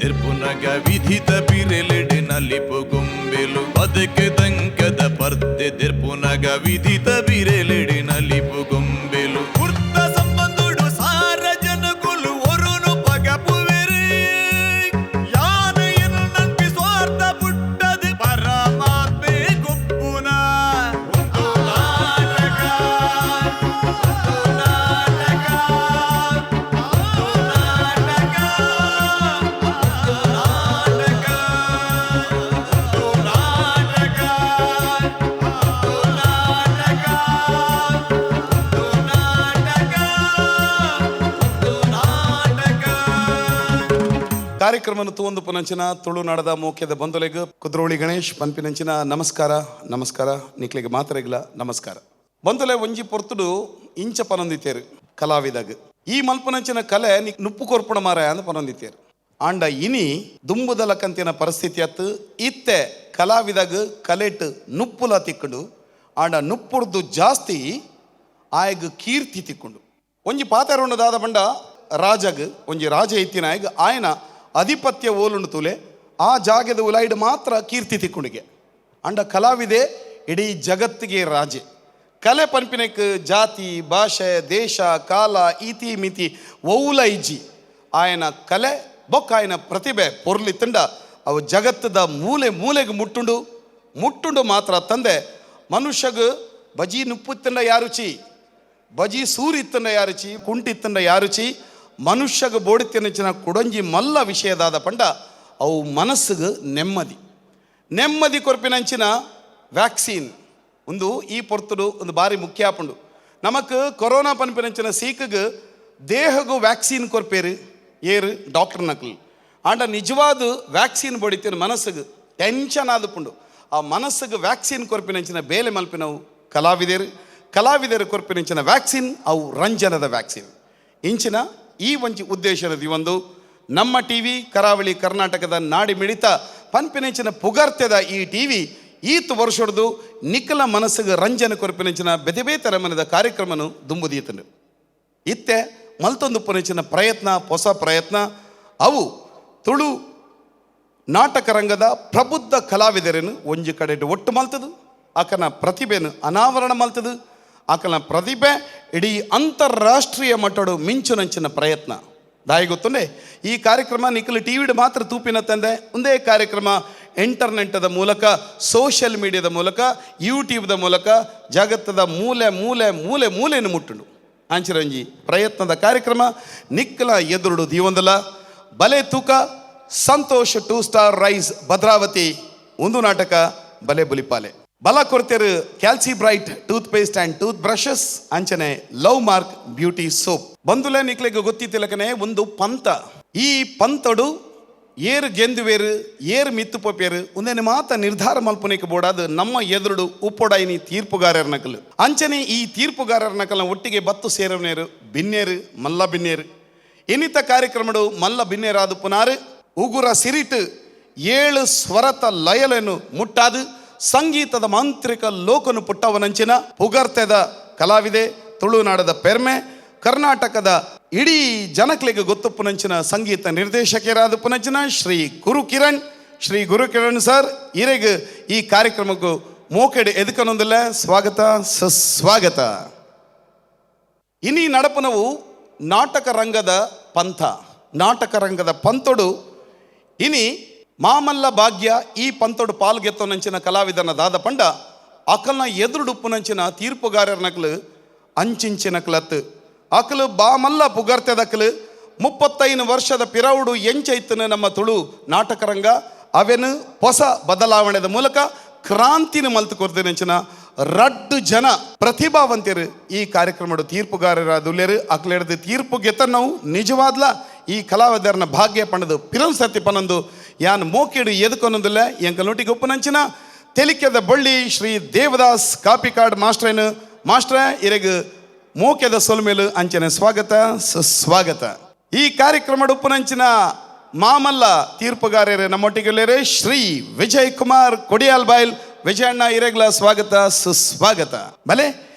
ದೆರ್ಪುನಗ ವಿಧಿತ ಬಿರೆಲೆಡೆ ನಲಿಪು ಗೊಂಬೆಲು. ಬದುಕು ದಂಕದ ಪರ್ದೆ ದೆರ್ಪುನಗ ವಿಧಿತ ಬಿರೆಲೆಡೆ ನಲಿಪು ಗೊಂಬೆಲು. ಕುರ್ತ ಸಂಬಂಧುಡು ಸಾರ ಜನಕುಲು ಒರುನು ಪಗಪುವೆರು. ಯಾನ ಎನ್ನಂಪಿ ಸ್ವಾರ್ಥ ಪುಟ್ಟದು ಪರಮಾತ್ಮೆ ಗುಪ್ಪುನ. ಒಂದು ನಾಟಕ, ಒಂದು ನಾಟಕ, ಒಂದು ನಾಟಕ, ಒಂದು ನಾಟಕ, ಒಂದು ನಾಟಕ, ಒಂದು ನಾಟಕ, ಒಂದು ನಾಟಕ, ಒಂದು ನಾಟಕ. ಕಾರ್ಯಕ್ರಮನ ತೂವೊಂದು ಪುನಂಚಿನ ತುಳುನಾಡದ ಮೋಕ್ಯದ ಬಂಧುಲೆಗ್ ಕುದ್ರೋಳಿ ಗಣೇಶ್ ಪನ್ಪಿನಂಚಿನ ನಮಸ್ಕಾರ, ನಮಸ್ಕಾರ. ನಿಕ್ಲೆಗ್ ಮಾತರೆಗ್ಲ ನಮಸ್ಕಾರ. ಬಂಧುಲೆ, ಒಂಜಿ ಪೊರ್ತುಡು ಇಂಚ ಪನೊಂದಿತ್ತೇರು ಕಲಾವಿದಾಗ, ಈ ಮಲ್ಪನಂಚಿನ ಕಲೆ ನಿಕ್ ನುಪ್ಪು ಕೊರ್ಪುಣ ಮಾರಾಯ ಅಂದ್ ಪನೊಂದಿತ್ತೇರು. ಆಂಡ ಇನಿ ದುಂಬುದಲಕಂತಿನ ಪರಿಸ್ಥಿತಿ ಅತ್ತು. ಇತ್ತೆ ಕಲಾವಿದಾಗ ಕಲೆಟ್ ನುಪ್ಪುಲ ತಿಕ್ಕುಂಡು, ಆಂಡ ನುಪ್ಪುರ್ದು ಜಾಸ್ತಿ ಆಯಗ್ ಕೀರ್ತಿ ತಿಕ್ಕುಂಡು. ಒಂಜಿ ಪಾತೆರೊಂಡು ದಾದ ಪಂಡ, ರಾಜಗ್ ಒಂಜಿ ರಾಜ ಇತ್ತಿನಾಯಗ್ ಆಯನ ಅಧಿಪತ್ಯ ಓಲುಂಡು ತೂಲೆ, ಆ ಜಾಗದ ಉಲಾಯಿಡ್ ಮಾತ್ರ ಕೀರ್ತಿ ತಿಕ್ಕುಂಡಿಗೆ. ಅಂಡ ಕಲಾವಿದೆ ಇಡೀ ಜಗತ್ತಿಗೆ ರಾಜೆ. ಕಲೆ ಪನ್ಪಿನಕ್ ಜಾತಿ, ಭಾಷೆ, ದೇಶ, ಕಾಲ, ಇತಿ ಮಿತಿ ಒವ್ಲ ಇಜ್ಜಿ. ಆಯನ ಕಲೆ ಬೊಕ್ಕ ಆಯನ ಪ್ರತಿಭೆ ಪೊರ್ಲಿತ್ತಂಡ ಅವು ಜಗತ್ತದ ಮೂಲೆ ಮೂಲೆಗೆ ಮುಟ್ಟುಂಡು. ಮುಟ್ಟುಂಡು ಮಾತ್ರ ತಂದೆ, ಮನುಷ್ಯಗ್ ಬಜಿ ನುಪ್ಪುತ್ತಂಡ ಯಾರುಚಿ, ಬಜಿ ಸೂರಿತ್ತಂಡ ಯಾರುಚಿ, ಕುಂಟಿತ್ತಂಡ ಯಾರುಚಿ. ಮನುಷ್ಯಗ ಬೋಡಿತ್ತಿನಚಿನ ಕುಡಂಜಿ ಮಲ್ಲ ವಿಷಯದಾದ ಪಂಡ ಅವು ಮನಸ್ಸಿಗೆ ನೆಮ್ಮದಿ. ನೆಮ್ಮದಿ ಕೊರ್ಪಿನಂಚಿನ ವ್ಯಾಕ್ಸಿನ್ ಒಂದು ಈ ಪೊರ್ತುಡು ಒಂದು ಬಾರಿ ಮುಖ್ಯ ಆಪುಂಡು. ನಮಕ್ ಕೊರೋನಾ ಪನ್ಪಿನಂಚಿನ ಸೀಕಗ್ ದೇಹಗು ವ್ಯಾಕ್ಸಿನ್ ಕೊರ್ಪೇರು ಏರು? ಡಾಕ್ಟರ್ ನಕಲ್. ಆಂಡ ನಿಜವಾದ ವ್ಯಾಕ್ಸಿನ್ ಬಡಿತಿನ ಮನಸ್ಸಿಗೆ ಟೆನ್ಷನ್ ಆದಪುಂಡು. ಆ ಮನಸ್ಸಿಗೆ ವ್ಯಾಕ್ಸಿನ್ ಕೊರ್ಪಿನಂಚಿನ ಬೇಲೆ ಮಲ್ಪಿನವು ಕಲಾವಿದರು. ಕಲಾವಿದರು ಕೊರ್ಪಿನಂಚಿನ ವ್ಯಾಕ್ಸಿನ್ ಅವು ರಂಜನದ ವ್ಯಾಕ್ಸಿನ್. ಇಂಚಿನ ಈ ಒಂಜಿ ಉದ್ದೇಶದ ಒಂದು ನಮ್ಮ ಟಿವಿ, ಕರಾವಳಿ ಕರ್ನಾಟಕದ ನಾಡಿ ಮಿಡಿತ ಪನ್ಪಿನಂಚಿನ ಪುಗರ್ತೆದ ಈ ಟಿವಿ ಈತ್ ವರ್ಷಡ್ದು ನಿಖಲ ಮನಸ್ಸಿಗೆ ರಂಜನೆ ಕೊರ್ಪಿನಂಚಿನ ಬೆತೆ ಬೇತೆ ಮನದ ಕಾರ್ಯಕ್ರಮನು ದುಂಬುದೀತನು. ಇತ್ತೆ ಮಲ್ತೊಂದು ಪುನಂಚಿನ ಪ್ರಯತ್ನ ಹೊಸ ಪ್ರಯತ್ನ. ಅವು ತುಳು ನಾಟಕ ರಂಗದ ಪ್ರಬುದ್ಧ ಕಲಾವಿದರನ್ನು ಒಂಜಿ ಕಡೆ ಒಟ್ಟು ಮಲ್ತದು, ಆಕನ ಪ್ರತಿಭೆನು ಅನಾವರಣ ಮಲ್ತದು, ಆಕನ ಪ್ರತಿಭೆ ಇಡೀ ಅಂತಾರಾಷ್ಟ್ರೀಯ ಮಟ್ಟಡು ಮಿಂಚುನಂಚಿನ ಪ್ರಯತ್ನ. ದಾಯಿ ಗೊತ್ತುಂಡೆ, ಈ ಕಾರ್ಯಕ್ರಮ ನಿಖಲು ಟಿ ವಿಡ್ ಮಾತ್ರ ತೂಪಿನ ತಂದೆ. ಒಂದೇ ಕಾರ್ಯಕ್ರಮ ಇಂಟರ್ನೆಟ್ಟದ ಮೂಲಕ, ಸೋಷಿಯಲ್ ಮೀಡಿಯಾದ ಮೂಲಕ, ಯೂಟ್ಯೂಬ್ದ ಮೂಲಕ ಜಗತ್ತದ ಮೂಲೆ ಮೂಲೆ ಮೂಲೆ ಮೂಲೆಯನ್ನು ಮುಟ್ಟುಂಡು. ಆಂಚಿರಂಜಿ ಪ್ರಯತ್ನದ ಕಾರ್ಯಕ್ರಮ ನಿಕ್ಕಲ ಎದುರುಡು ದೀವೊಂದಲ ಬಲೆ ತೂಕ Santosh two star rice Bhadravati. ಒಂದು ನಾಟಕ ಬಲೆ ಬುಲಿಪಾಲೆ. ಬಲ ಕೊರ್ತೆರು ಕ್ಯಾಲ್ಸಿ bright tooth paste and tooth brushes, ಅಂಚನೆ love mark beauty soap. ಬಂದುಲೆ, ನಿಕ್ಲೆಗ್ ಗೊತ್ತಿತ್ತಿಲಕನೆ ಒಂದು ಪಂತ. ಈ ಪಂತಡು ಏರು ಗೆಂದುವೇರು, ಏರು ಮಿತ್ತು ಪೋಪೇರು, ಒಂದೇನೆ ಮಾತ ನಿರ್ಧಾರ ಮಲ್ಪುನಿಕ್ ಬೋಡಾದ ನಮ್ಮ ಎದುರುಡು ಉಪ್ಪೊಡೈನಿ ತೀರ್ಪುಗಾರರ ನಕಲು. ಅಂಚನೆ ಈ ತೀರ್ಪುಗಾರರ ನಕಲ್ನ ಒಟ್ಟಿಗೆ ಬತ್ತು ಸೇರವನೇರು ಬಿನ್ನೇರು, ಮಲ್ಲ ಬಿನ್ನೇರು. ಇನಿತ ಕಾರ್ಯಕ್ರಮಡು ಮಲ್ಲ ಬಿನ್ನೇರಾದ ಪುನಾರು ಉಗುರ ಸಿರಿಟ್ ಏಳು ಸ್ವರತ ಲಯలను ಮುಟ್ಟಾದು ಸಂಗೀತದ ಮಾಂತ್ರಿಕ ಲೋಕನು ಪುಟ್ಟವನಂಚಿನ ಪುಗರ್ತೆದ ಕಲಾವಿದೆ, ತುಳುನಾಡದ ಪೆರ್ಮೆ, ಕರ್ನಾಟಕದ ಇಡೀ ಜನಕ್ಲೆಗೆ ಗೊತ್ತುಪ್ಪುನಂಚಿನ ಸಂಗೀತ ನಿರ್ದೇಶಕರಾದ ಪುನಂಚಿನ ಶ್ರೀ ಗುರುಕಿರಣ್, ಶ್ರೀ ಗುರುಕಿರಣ್ ಸರ್ ಇರೆಗ್ ಈ ಕಾರ್ಯಕ್ರಮಕ್ಕೂ ಮೋಕೆಡ್ ಎದುಕನೊಂದಿಲ್ಲ ಸ್ವಾಗತ, ಸುಸ್ವಾಗತ. ಇನಿ ನಡಪನವು ನಾಟಕ ರಂಗದ ಪಂಥ. ನಾಟಕ ರಂಗದ ಪಂತೊಡು ಇನಿ ಮಾಮಲ್ಲ ಭಾಗ್ಯ ಈ ಪಂತೊಡು ಪಾಲ್ಗೆತ್ತೊನಂಚಿನ ಕಲಾವಿದನ ದಾದ ಪಂಡ, ಅಕಲ್ನ ಎದುರುಡುಪ್ಪುನಂಚಿನ ತೀರ್ಪುಗಾರರ ನಕಲು ಅಂಚಿಂಚಿನ ಕ್ಲತ್ ಅಕಲು ಬಾಮಲ್ಲ ಪುಗರ್ತೆದಕಲು. 35 ವರ್ಷದ ಪಿರವುಡು ಎಂಚೈತನ ನಮ್ಮ ತುಳು ನಾಟಕ ರಂಗ, ಅವೆನು ಹೊಸ ಬದಲಾವಣೆದ ಮೂಲಕ ಕ್ರಾಂತಿನ ಮಲ್ತು ಕೊರ್ದಿನಂಚಿನ ರಡ್ಡು ಜನ ಪ್ರತಿಭಾವಂತರು ಈ ಕಾರ್ಯಕ್ರಮದ ತೀರ್ಪುಗಾರರಾದುಲ್ಲೇರು. ಅಕ್ಲೆಡ್ದು ತೀರ್ಪು ಗೆತ್ತನ್ನವು ನಿಜವಾದ್ಲ ಈ ಕಲಾವಿದರನ ಭಾಗ್ಯ ಪಣದು ಪಿರನ್ ಸತಿ ಪನೊಂದು ಯಾನ್ ಮೋಕೆಡು ಎದುಕೊನೊಂದಿಲ್ಲ. ಎಂಕ ನೊಟ್ಟಿಗೆ ಒಪ್ಪುನಂಚಿನ ತೆಲಿಕೆದ ಬಳ್ಳಿ ಶ್ರೀ ದೇವದಾಸ್ ಕಾಪಿಕಾಡ್ ಮಾಸ್ಟ್ರೇನು. ಮಾಸ್ಟ್ರ, ಇರೆಗ್ ಮೋಕೆದ ಸೊಲ್ಮೇಲು, ಅಂಚನೆ ಸ್ವಾಗತ, ಸುಸ್ವಾಗತ. ಈ ಕಾರ್ಯಕ್ರಮದ ಉಪ್ಪುನಂಚಿನ ಮಾಮಲ್ಲ ತೀರ್ಪುಗಾರರೇ ನಮ್ಮೊಟ್ಟಿಗೆ ಶ್ರೀ ವಿಜಯ್ ಕುಮಾರ್ ಕೊಡಿಯಾಲ್ ಬಾಯ್ಲ್. ವಿಜಯಣ್ಣ, ಇರೆಗ್ಲ ಸ್ವಾಗತ, ಸುಸ್ವಾಗತ. ಬಲೆ,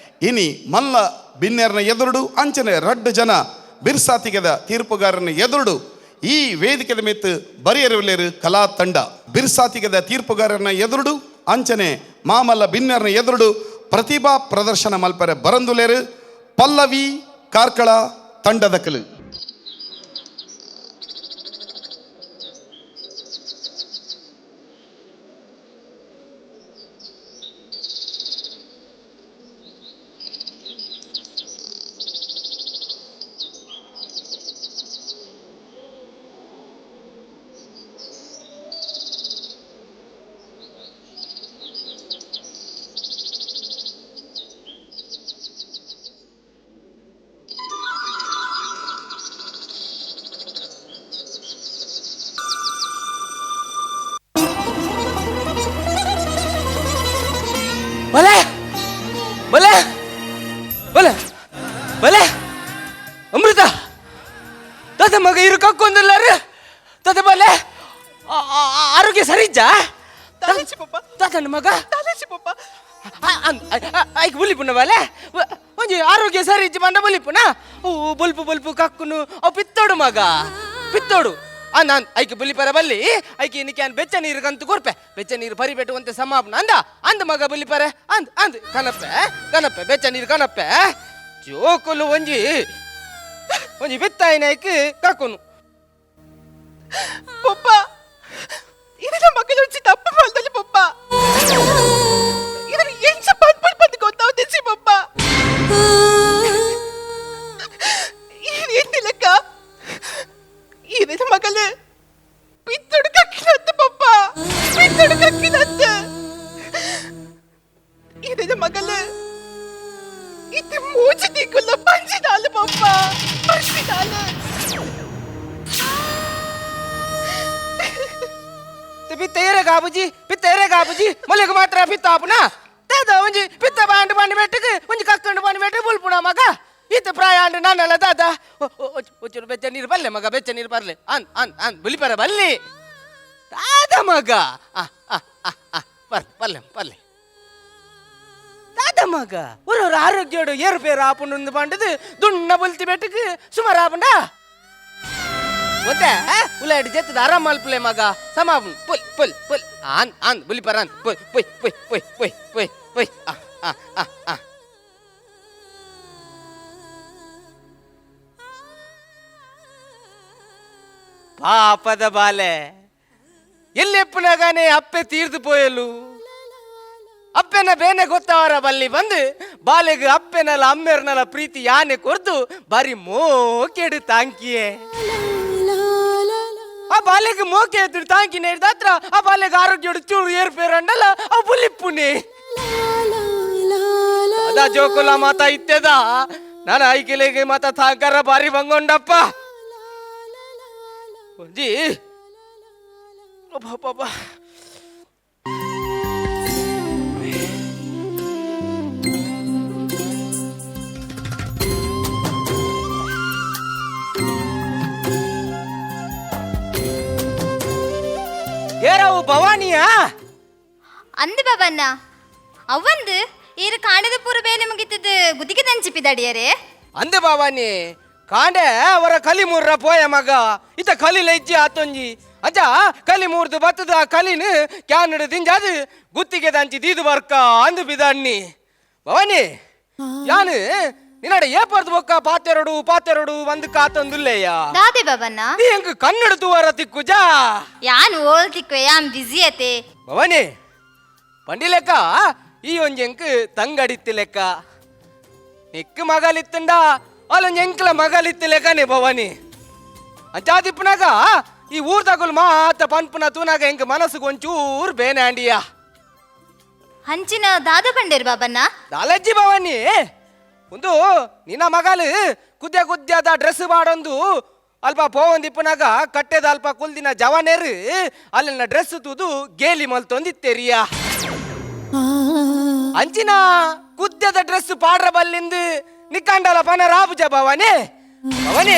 ಇನಿ ಮಲ್ಲ ಬಿನ್ನೆರ್ನ ಎದುರುಡು, ಅಂಚನೆ ರಡ್ಡು ಜನ ಬಿರ್ಸಾತಿಗೆದ ತೀರ್ಪುಗಾರನ ಎದುರುಡು ಈ ವೇದಿಕೆದ ಮಿತ್ತು ಬರಿಯರುಲೇರು ಕಲಾ ತಂಡ ಬಿರ್ಸಾತಿಗದ ತೀರ್ಪುಗಾರನ ಎದುರುಡು ಅಂಚನೆ ಮಾಮಲ್ಲ ಬಿನ್ನರ್ನ ಎದುರುಡು ಪ್ರತಿಭಾ ಪ್ರದರ್ಶನ ಮಲ್ಪರೆ ಬರಂದುಲೇರು ಪಲ್ಲವಿ ಕಾರ್ಕಳ ತಂಡದ ಕಲು. ಬಲೆ ಬಲೆ ಬಲೆ ಬಲೆ ಅಮೃತ ತಾತ ಮಗ ಇರು ಕಕ್ಕೊಂದಿಲ್ಲಾರ ತಾತ ಬಲೆ ಆರೋಗ್ಯ ಸರಿ ಇಜ್ಜಾ? ತಾತನ ಮಗ ಐಕ್ ಬುಲಿಪುನ ಬಲೆ ಒಂಜಿ ಆರೋಗ್ಯ ಸರಿ ಇಜ್ಜಿ ಬಂಡ ಬುಲಿಪುನ ಓ ಬೊಲ್ಪು ಬೊಲ್ಪು ಕಕ್ಕುನು ಅವು ಪಿತ್ತೋಡು ಮಗ ಪಿತ್ತೋಡು ಅಂದ ಅಂದ್ ಐಕ್ ಬುಲಿಪರ ಬಲ್ಲಿ ಐಕ್ ಇನ್ನಕ್ಕೆ ಬೆಚ್ಚ ನೀರು ಕಂತು ಕೊರ್ಪೆ ಬೆಚ್ಚ ನೀರು ಪರಿಪೆಟ್ಟು ಅಂತೆ ಸಮಾಪನ ಅಂದ ಅಂದ ಮಗ ಬುಲಿಪರೆ ಅಂದ್ ಅಂದ್ ಕನಪ್ಪೆ ಕನಪ್ಪೆ ಬೆಚ್ಚ ನೀರು ಕನಪ್ಪೆ ಜೋಕುಲು ಒಂಜಿ ಒಂಜಿ ಬಿತ್ತಾಯಿನ ಐಕ್ ಕಕ್ಕುನು. ಪಪ್ಪ ಇದನ್ನ ಮಕ್ಕಳು ಒಂಚಿ ತಪ್ಪು ಮಾಡ್ದಲ್ಲಿ ಪಪ್ಪ ಇದನ್ನ ಎಂಚ ಪಂಪಲ್ ಬಂದು ಗೊತ್ತಾವ್ದಿಸಿ ಪಪ್ಪ ಏನಿಲ್ಲಕ್ಕ ಇದನ್ನ ಮಗಳು ಪಿತ್ತಡು ಕಕ್ಕಿನತ್ತ ಪಪ್ಪ ಪಿತ್ತಡು ಕಕ್ಕಿನತ್ತ ಇದನ್ನ ಮಗಳು ಇದು ಮೂಚಿ ತಿಂಗುಲ್ಲ ಪಂಚಿದಾಲು ಪಪ್ಪ ಪಂಚಿದಾಲು. ಪಿತ್ತ ಏರೆ ಗಾಬುಜಿ ಪಿತ್ತ ಏರೆ ಗಾಬುಜಿ ಮೊಲೆಗ್ ಮಾತ್ರ ಪಿತ್ತ ಆಪುನ ತಾದ ಒಂಜಿ ಪಿತ್ತ ಬಾಂಡ್ ಬಾಂಡ್ ಬೆಟ್ಟಕ್ಕೆ ಒಂಜಿ ಕಕ್ಕಂಡು ಬಾಂಡ್ ಬೆಟ್ಟ ಬುಲ್ಪುಣ ಮಗ ಈತ ಪ್ರಾಯ ಅಂಡ್ ನಾನಲ್ಲ ದಾದ ಒಚ್ಚೂರು ಬೆಚ್ಚ ನೀರು ಬಲ್ಲೆ ಮಗ ಬೆಚ್ಚ ನೀರು ಬರ್ಲೆ ಅಂದ್ ಅಂದ್ ಅಂದ್ ಬುಲಿಪರ ಬಲ್ಲಿ ದಾದ ಮಗ ಆ ಆ ಆ ಆ ಬರ್ಲೆ ಬರ್ಲೆ ಬರ್ಲೆ ದಾದ ಮಗ ಊರವ್ರ ಆರೋಗ್ಯೋಡು ಏರುಪೇರು ಆಪುಂಡು ಬಂಡದು ದುಣ್ಣ ಬುಲ್ತಿ ಬೆಟ್ಟಕ್ಕೆ ಸುಮಾರು ಆಪುಂಡ ಗೊತ್ತಾ ಉಲಾಡಿ ಜೆತ್ತದ ಆರಾಮ ಮಲ್ಪಲೆ ಮಗ ಸಮಾಪುನ್ ಪುಲ್ ಪುಲ್ ಪುಲ್ ಆನ್ ಆನ್ ಬುಲಿಪರ ಆನ್ ಪುಯ್ ಪುಯ್ ಪುಯ್ ಪುಯ್ ಪುಯ್ ಪುಯ್ ಪುಯ್ ಆ ಆ ಆ ಆ ಪಾಪದ ಬಾಲೆ ಎಲ್ಲಿ ಎಪ್ಪುನಗಾನೆ ಅಪ್ಪೆ ತೀರ್ದು ಪೋಯಲು ಅಪ್ಪೆನ ಬೇನೆ ಗೊತ್ತವರ ಬಲ್ಲಿ ಬಂದು ಬಾಲೆಗ್ ಅಪ್ಪೆನಲ ಅಮ್ಮೆರ್ನಲ ಪ್ರೀತಿ ಯಾನೆ ಕೊರ್ದು ಬಾರಿ ಮೋಕೆಡು ತಾಂಕಿಯೇ ಆ ಬಾಲೆಗ್ ಮೋಕೆ ಎತ್ತಿಡು ತಾಂಕಿ ನೇರ್ದ ಹತ್ರ ಆ ಬಾಲೆಗ್ ಆರೋಗ್ಯಡು ಚೂರು ಏರ್ಪೇರು ಅಂಡಲ ಆ ಬುಲಿಪ್ಪುನಿ ಅದ ಜೋಕುಲ ಮಾತ ಇತ್ತೆದ ನಾನು ಐಕೆಲೆಗೆ ಮಾತ ತಾಂಕರ ಬಾರಿ ಬಂಗೊಂಡಪ್ಪ ಒಂಜಿ ಅಬ್ಬಬ್ಬಬ್ಬ. ಏರವು ಭವಾನಿಯಾ ಅಂದು ಬಾಬಣ್ಣ ಅವಂದು ಈರು ಕಾಂಡದ ಪೂರ ಬೇಲೆ ಮುಗಿತದ ಗುದಿಗೆ ದಂಚಿಪಿದಡಿಯರೇ. ಅಂದೆ ಭವಾನಿ ಕಾಂಡೆ ಅವರ ಕಲಿ ಮೂರ್ರ ಪೋಯ ಮಗ ಇತ ಕಲಿ ಲೈಜ್ಜಿ ಆತೊಂಜಿ ಅಜ್ಜ ಕಲಿ ಮೂರ್ದು ಬತ್ತದ ಆ ಕಲಿನ ಕ್ಯಾನಡು ದಿಂಜಾದು ಗುತ್ತಿಗೆ ದಂಚಿ ದೀದು ಬರ್ಕ ಅಂದು ಬಿದಣ್ಣಿ ಭವಾನಿ ಯಾನು ನಿನ್ನಡ ಏಪರ್ದು ಬೊಕ್ಕ ಪಾತೆರಡು ಪಾತೆರಡು ಒಂದು ಕಾತೊಂದುಲ್ಲೇಯ. ದಾದೆ ಬಾಬಣ್ಣ. ನೀ ಹೆಂಗ್ ಕನ್ನಡ ತುವರ ತಿಕ್ಕುಜಾ? ಯಾನ್ ಓಲ್ತಿಕ್ವೆ ಯಾನ್ ಬಿಸಿ ಅತೆ. ಭವಾನಿ ಪಂಡಿ ಲೆಕ್ಕ ಈ ಒಂಜಿ ಎಂಕ್ ತಂಗಡಿತ್ತಿ ಲೆಕ್ಕ ನಿಕ್ಕು ಮಗಲಿತ್ತಂಡ ಅಲ್ಲೊಂಜಿ ಎಂಕ್ಲ ಮಗಲಿತ್ತಿ ಲೆಕ್ಕನೆ ಭವಾನಿ ಅಂಚಾದಿಪ್ಪನಾಗ ಈ ಊರ್ದಾಗುಲ್ ಮಾತ ಪನ್ಪುನ ತೂನಾಗ ಎಂಕ್ ಮನಸ್ಸುಗ್ ಒಂಚೂರು ಬೇನೆ ಆಂಡಿಯ. ಹಂಚಿನ ದಾದ ಬಂಡೇರು ಬಾಬಣ್ಣ. ದಾಲಜ್ಜಿ ಭವಾನಿ ಒಂದು ನಿನ್ನ ಮಗಲು ಕುದ್ಯ ಕುದ್ಯದ ಡ್ರೆಸ್ ಮಾಡೊಂದು ಅಲ್ಪ ಪೋವಂದಿಪ್ಪನಾಗ ಕಟ್ಟೆದ ಅಲ್ಪ ಕುಲ್ದಿನ ಜವಾನೇರು ಅಲ್ಲಿನ ಡ್ರೆಸ್ ತೂದು ಗೇಲಿ ಮಲ್ತೊಂದಿತ್ತೆರಿಯ ಅಂಚಿನ ಕುದ್ಯದ ಡ್ರೆಸ್ ಪಾಡ್ರ ಬಲ್ಲಿಂದು ನಿಕ್ಕಂಡಲ ಪನ ರಾಬುಜ ಭವಾನಿ ಭವಾನಿ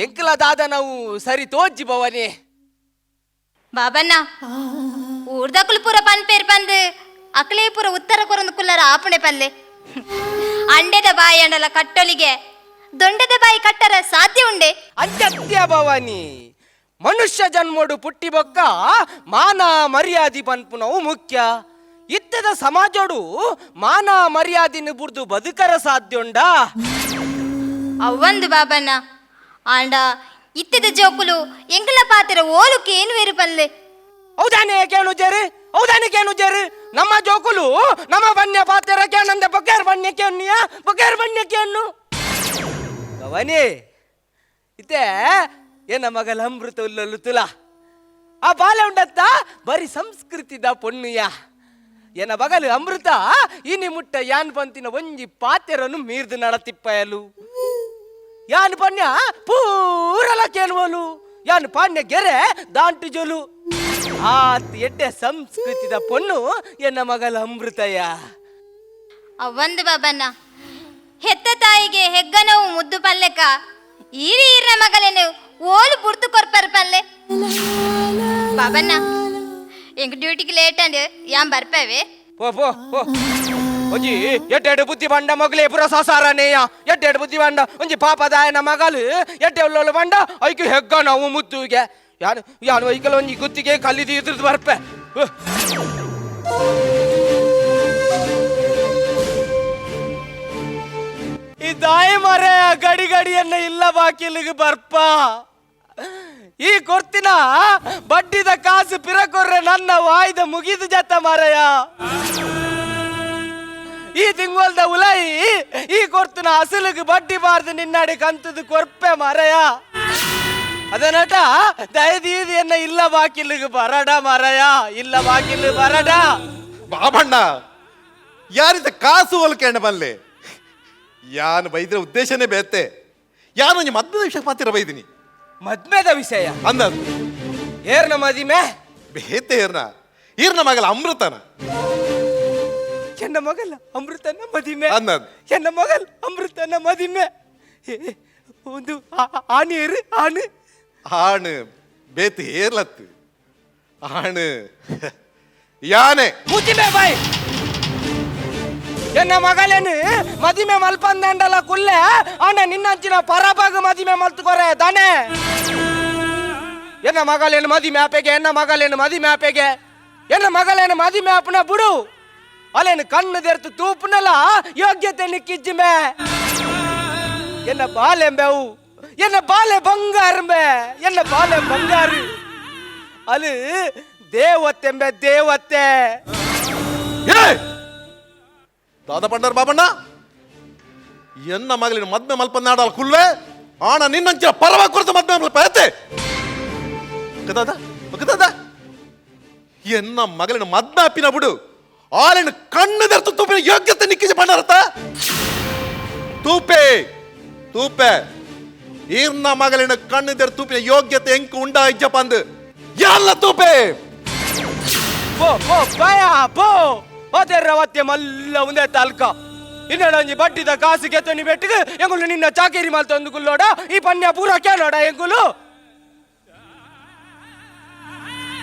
ಎಂಕಲ ದಾದ ನಾವು ಸರಿ ತೋಜ್ಜಿ ಭವಾನಿ. ಬಾಬಣ್ಣ ಊರ್ದಕುಲು ಪೂರ ಪನ್ಪೇರ್ ಪಂದು ಅಕ್ಲೇ ಪೂರ ಉತ್ತರ ಕೊರೊಂದು ಕುಲ್ಲರ ಆಪುಣೆ ಪಲ್ಲೆ ಅಂಡೆದ ಬಾಯಿ ಅಂಡಲ ಕಟ್ಟೊಲಿಗೆ ದೊಂಡದ ಬಾಯಿ ಕಟ್ಟರ ಸಾಧ್ಯ ಉಂಡೆ. ಅಂತ್ಯ ಭವಾನಿ, ಮನುಷ್ಯ ಜನ್ಮೋಡು ಪುಟ್ಟಿ ಬೊಕ್ಕ ಮಾನ ಮರ್ಯಾದಿ ಪನ್ಪುನವು ಮುಖ್ಯ. ಇತ್ತದ ಸಮಾಜೋಡು ಮಾನ ಮರ್ಯಾದಿನ ಬುಡ್ದು ಬದುಕರ ಸಾಧ್ಯ ಉಂಡಾ? ಅವ್ವಂದು ಬಾಬಣ್ಣ, ಆಂಡ ಇತ್ತದ ಜೋಕುಲು ಎಂಕಲ ಪಾತ್ರ ಓಲುಕ್ಕೆ ಏನು ಬೇರು ಪಲ್ಲೆ. ಹೌದಾನೆ ಕೇಳು ಜೇರು, ಹೌದಾನೆ ಕೇಳು ಜೇರು. ನಮ್ಮ ಜೋಕುಲು ನಮ್ಮ ಬನ್ಯ ಪಾತ್ರ ಕೇಳಂದ ಬೊಕ್ಕೇರ್ ಬನ್ಯ ಕೇನ್ನಿಯ ಬೊಕ್ಕೇರ್ ಬನ್ಯ ಕೇನು. ಭವಾನಿ ಇತ್ತೆ ಏನ ಮಗಲ ಅಮೃತ ಉಲ್ಲಲು ತುಲಾ ಆ ಬಾಲೆ ಉಂಡತ್ತ ಬರಿ ಸಂಸ್ಕೃತಿದ ಪೊಣ್ಣುಯ. ಎನ್ನ ಬಗಲು ಅಮೃತ ಇನಿ ಮುಟ್ಟ ಯಾನ್ ಪಂತಿನ ಒಂಜಿ ಪಾತೆರನು ಮೀರ್ದು ನಡತಿಪ್ಪಯಲು. ಯಾನ್ ಪನ್ಯ ಪೂರಲ ಕೇಳುವಲು, ಯಾನ್ ಪಾಣ್ಯ ಗೆರೆ ದಾಂಟು ಜೊಲು. ಆತ್ ಎಡ್ಡೆ ಸಂಸ್ಕೃತಿದ ಪೊಣ್ಣು ಎನ್ನ ಮಗಲ ಅಮೃತಯ್ಯ. ಅವ್ವಂದು ಬಾಬಣ್ಣ, ಹೆತ್ತ ತಾಯಿಗೆ ಹೆಗ್ಗನವು ಮುದ್ದು ಪಲ್ಲೆಕ ಈರಿ ಈರ್ನ ಮಗಲೇನು ಓಲು ಬುಡ್ದು ಕೊರ್ಪರ್ ಪಲ್ಲೆ. ಬಾಬಣ್ಣ ಎಂಕ್ ಡ್ಯೂಟಿಗೆ ಲೇಟ್ ಅಂಡ್ ಯಾನ್ ಬರ್ಪೇವೆ. ಪೋ ಪೋ ಪೋ. ಒಂಜಿ ಎಡ್ಡೆಡ್ ಬುದ್ಧಿ ಬಂಡ ಮಗಲೇ ಪುರ ಸಸಾರನೇಯ. ಎಡ್ಡೆಡ್ ಬುದ್ಧಿ ಬಂಡ ಒಂಜಿ ಪಾಪದಾಯನ ಮಗಲು ಎಡ್ಡೆ ಉಳ್ಳೋಳು ಬಂಡ ಐಕು ಹೆಗ್ಗ ನಾವು ಮುದ್ದುಗೆ ಯಾನು ಯಾನು ಐಕಲ ಒಂಜಿ ಗುತ್ತಿಗೆ ಕಲ್ಲಿದ್ದು ಇದ್ರದ್ದು ಬರ್ಪೆ. ಈ ದಾಯಿ ಮರೆ ಗಡಿ ಗಡಿಯನ್ನ ಇಲ್ಲ ಬಾಕಿಲಿಗೆ ಬರ್ಪ. ಈ ಕೊರ್ತಿನ ಬಡ್ಡಿದ ಕಾಸು ಪಿರಕೊರ್ರೆ ನನ್ನ ವಾಯ್ದ ಮುಗಿದು ಜತ್ತ ಮಾರಯ್ಯ. ಈ ತಿಂಗೋಲ್ದ ಉಲೈ ಈ ಕೊರ್ತಿನ ಅಸಲಿಗೆ ಬಡ್ಡಿ ಬಾರ್ದು ನಿನ್ನಾಡಿ ಕಂತದ್ದು ಕೊರ್ಪೆ ಮಾರಯ್ಯ. ಅದನಟ ದಯದೀದಿ ಎನ್ನ ಇಲ್ಲ ಬಾಕಿಲಿಗೆ ಬರಡ ಮಾರಯ್ಯ, ಇಲ್ಲ ಬಾಕಿಲು ಬರಡ. ಬಾಬಣ್ಣ ಯಾರಿದ್ದ ಕಾಸು ಹೋಲ್ಕೆಂಡ ಬಲ್ಲೆ ಯಾನು ಬೈದ್ರೆ ಉದ್ದೇಶನೇ ಬೇತೆ. ಯಾನು ನಿಮ್ಮ ಮದ್ಮದ ವಿಷಯ ಮಾತಿರ ಬೈದಿನಿ. ಮದ್ಮೆದ ವಿಷಯ ಅಂದದು ಏರ್ನ ಮದಿಮೆ ಬೇತೆ ಏರ್ನ ಈರ್ನ ಮಗಲ ಅಮೃತನ. ಎನ್ನ ಮಗಲ ಅಮೃತನ ಮದಿಮೆ ಅಂದದು. ಎನ್ನ ಮಗಲ್ ಅಮೃತನ ಮದಿಮೆ. ಒಂದು ಆಣಿ ಏರು ಆಣು ಆಣು ಬೇತೆ ಏರ್ಲತ್ತು ಆಣು ಯಾನೆ ಮುಜಿಮೆ ಬಾಯ್. ಎನ್ನ ಮಗಲೇನು ಮದಿಮೆ ಮಲ್ಪಂದಂಡಲ ಕುಲ್ಲೆ ಅಣ್ಣ ನಿನ್ನಂಚಿನ ಪರಬಾಗ ಮದಿಮೆ ಮಲ್ತುಕೊರೆ ತಾನೆ. ಎನ್ನ ಮಗಲೇನು ಮದಿಮೆ ಆಪೆಗೆ, ಎನ್ನ ಮಗಲೇನು ಮದಿಮೆ ಆಪೆಗೆ, ಎನ್ನ ಮಗಲೇನು ಮದಿಮೆ ಆಪನ ಬಿಡು. ಅಲ್ಲೇನು ಕಣ್ಣು ತೆರೆತು ತೂಪುನಲ ಯೋಗ್ಯತೆ ನಿಕ್ಕಿಜ್ಜಿಮೆ. ಎನ್ನ ಬಾಲೆಂಬೆವು, ಎನ್ನ ಬಾಲೆ ಬಂಗಾರಂಬೆ, ಎನ್ನ ಬಾಲೆ ಬಂಗಾರು. ಅಲ್ಲಿ ದೇವತ್ತೆಂಬೆ ದೇವತೆ. ದಾದ ಪಂಡರ್ ಬಾಬಣ್ಣ ಎನ್ನ ಮಗಲಿನ ಮದ್ಮೆ ಮಲ್ಪನಾಡಲ್ ಕುಲ್ವೆ ಆಣ ನಿನ್ನಂಚಿನ ಪರವ ಕುರಿತು ಮದ್ಮೆ ಮಲ್ಪ ಎತ್ತೆ ಕದಾದ ಕದಾದ ಎನ್ನ ಮಗಲಿನ ಮದ್ಮೆ ಅಪ್ಪಿನ ಬಿಡು ಆಲಿನ ಕಣ್ಣು ದರ್ತು ತೂಪಿನ ಯೋಗ್ಯತೆ ನಿಕ್ಕಿಜ ಪಂಡರತ್ತ ತೂಪೆ ತೂಪೆ ಈರ್ನ ಮಗಲಿನ ಕಣ್ಣು there ತೂಪಿನ ಯೋಗ್ಯತೆ ಎಂಕು ಉಂಡ ಇಜ್ಜ ಪಂದು ಎಲ್ಲ ತೂಪೆ. ಪೋ ಪೋ ಬಾಯ ಪೋ ಅದೇ ಮಲ್ಲ ಒಂದೇ ತಾಲ್ಕ ಇನ್ನೊಂಜಿ ಬಡ್ಡಿದ ಕಾಸು ಕೆತ್ತನಿ ಬೆಟ್ಟಿಗೆ ಎಂಗುಲು ನಿನ್ನ ಚಾಕೇರಿ ಮಲ್ತೊಂದು ಕುಲ್ಲೋಡ ಈ ಪನ್ಯ ಪೂರ ಕೇಳೋಡ ಎಂಗುಲು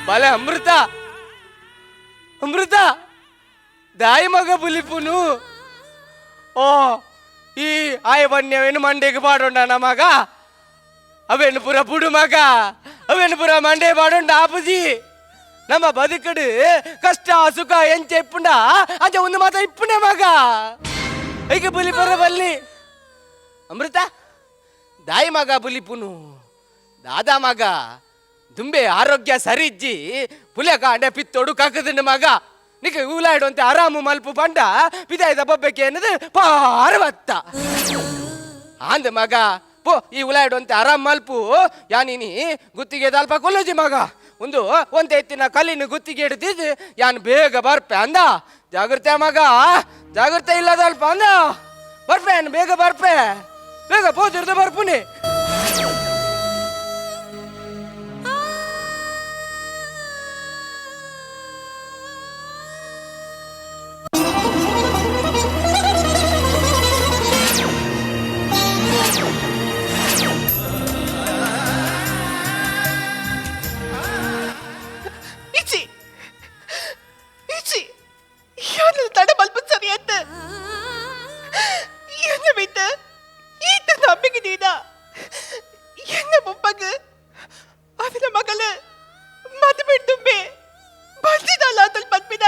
ಬಲೆ ಅಮೃತ ಅಮೃತ ದಾಯಿ ಮಗ ಬುಲಿಪುನು. ಓ ಈ ಆಯ ಬನ್ಯವೇನು ಮಂಡೆಗೆ ಪಾಡೋಣ ಮಗ ಅವೇನು ಪೂರ ಪುಡು ಮಗ ಅವೇನು ಪೂರ ಮಂಡೆ ಪಾಡೋಣ ಆಪುಜಿ. ನಮ್ಮ ಬದುಕಡು ಕಷ್ಟ ಸುಖ ಎಂಚ ಇಪ್ಪುಂಡ ಅಂಚ ಒಂದು ಮಾತ ಇಪ್ಪುಂಡೆ ಮಗ ಐಕೆ ಬುಲಿ ಬರ ಬಲ್ಲಿ ಅಮೃತ ದಾಯಿ ಮಗ ಬುಲಿಪುನು ದಾದಾ ಮಗ ದುಂಬೆ ಆರೋಗ್ಯ ಸರಿಜ್ಜಿ ಪುಲೆ ಕಾಂಡೆ ಪಿತ್ತೋಡು ಕಕ್ಕದಂಡ ಮಗ ನಿಕ ಊಲಾಡುವಂತೆ ಆರಾಮು ಮಲ್ಪು ಪಂಡ ಪಿದಾಯ್ದ ಬೊಬ್ಬೆಕ್ಕೆ ಅನ್ನೋದು ಪಾರವತ್ತ ಆಂದ ಮಗ ಪೋ ಈ ಉಲಾಡುವಂತೆ ಆರಾಮ್ ಮಲ್ಪು ಯಾನಿನಿ ಗುತ್ತಿಗೆ ದಲ್ಪ ಕೊಲ್ಲುಜಿ ಮಗ ಒಂದು ಒಂತೆ ಎತ್ತಿನ ಕಲ್ಲಿನ ಗುತ್ತಿಗೆ ಹಿಡ್ದಿದ್ದು ಯಾನ್ ಬೇಗ ಬರ್ಪೆ ಅಂದ. ಜಾಗೃತೆ ಮಗ, ಜಾಗೃತೆ ಇಲ್ಲದಲ್ಪ ಅಂದ. ಬರ್ಪೆ ಯಾನ್ ಬೇಗ ಬರ್ಪೆ, ಬೇಗ ಪೋತಿರ್ದು ಬರ್ಪುನಿ. ಇಚ್ಚಿ ಇಚ್ಚಿ ಯಾನು ತಡ ಮಲ್ಪ ಸರಿಯತ್ತ ಎನ್ನ ಬಿಟ್ಟು ಈತ ನಂಬಿಕೆ ಪೊಪ್ಪಗ್ ಅದನ್ನ ಮಗಲ ಮದುವೆ ತುಂಬೆ ಬಂದಿದ್ದಲ್ಲ ಅಂತಲ್ ಪದ್ಮಿನ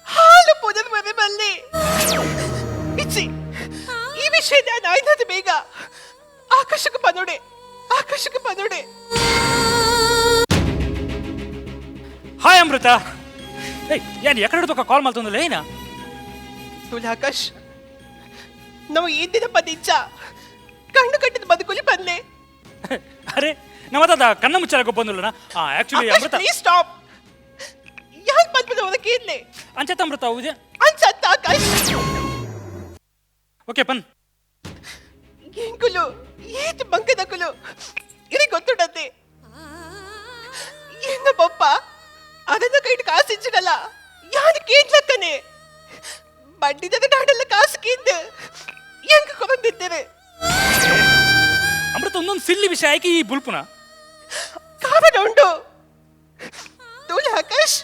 ಹಾಲು ಪುನರ್ ಮನೆ ಬಲ್ಲಿ ಇಚ್ಚಿ ಈ ವಿಷಯ ನಾನು ಆಯ್ನದು ಬೇಗ ಆಕಾಶಕ್ಕೆ ಪದೋಡೆ ಆಕಾಶಕ್ಕೆ ಪದೋಡೆ. ಹಾಯ್ ಅಮೃತ. ಏಯ್ ಏನು ಎಕಡೆ ಕಾಲ್ ಮಾಡ್ತಂದಿಲ್ಲ ಏನ? ತುಳಿ ಆಕಾಶ್, ನಾವು ಈ ದಿನ ಪದಿಂಚ ಕಣ್ಣು ಕಟ್ಟಿದ ಬದುಕುಲಿ ಬಂದ್ಲೆ. ಅರೆ ನಮ್ಮದ ಕಣ್ಣ ಮುಚ್ಚಾರ ಗೊಬ್ಬಂದಿಲ್ಲ. Actually Amrutha please stop. ಯಾಕೆ ಬಂದ್ಬಿಟ್ಟು ಅದಕ್ಕೆ ಇರ್ಲಿ ಅಂಚತ್ ಅಮೃತ ಉಜೆ ಅಂಚತ್ತ ಆಕಾಶ್. ಓಕೆ ಪನ್ ಎಂಕುಲು ಏತು ಬಂಕದಕುಲು ಇದು ಗೊತ್ತುಂಡಂತೆ. ಎನ್ನ ಬೊಪ್ಪ ಅದನ್ನ ಕೈಟ್ ಕಾಸು ಇಚ್ಚಿಡಲ್ಲ ಯಾರು ಕೇಂದ್ಲಕ್ಕನೆ ಬಡ್ಡಿದ ನಾಡಲ್ಲ ಕಾಸು ಕೇಂದ್ ಎಂಕ ಕೊರಂದಿದ್ದೇವೆ. ಅಮೃತ ಒಂದೊಂದು ಸಿಲ್ಲಿ ವಿಷಯ ಆಯ್ಕೆ ಈ ಬುಲ್ಪುನ ಕಾರಣ ಉಂಟು ತೂಲೆ ಆಕಾಶ್.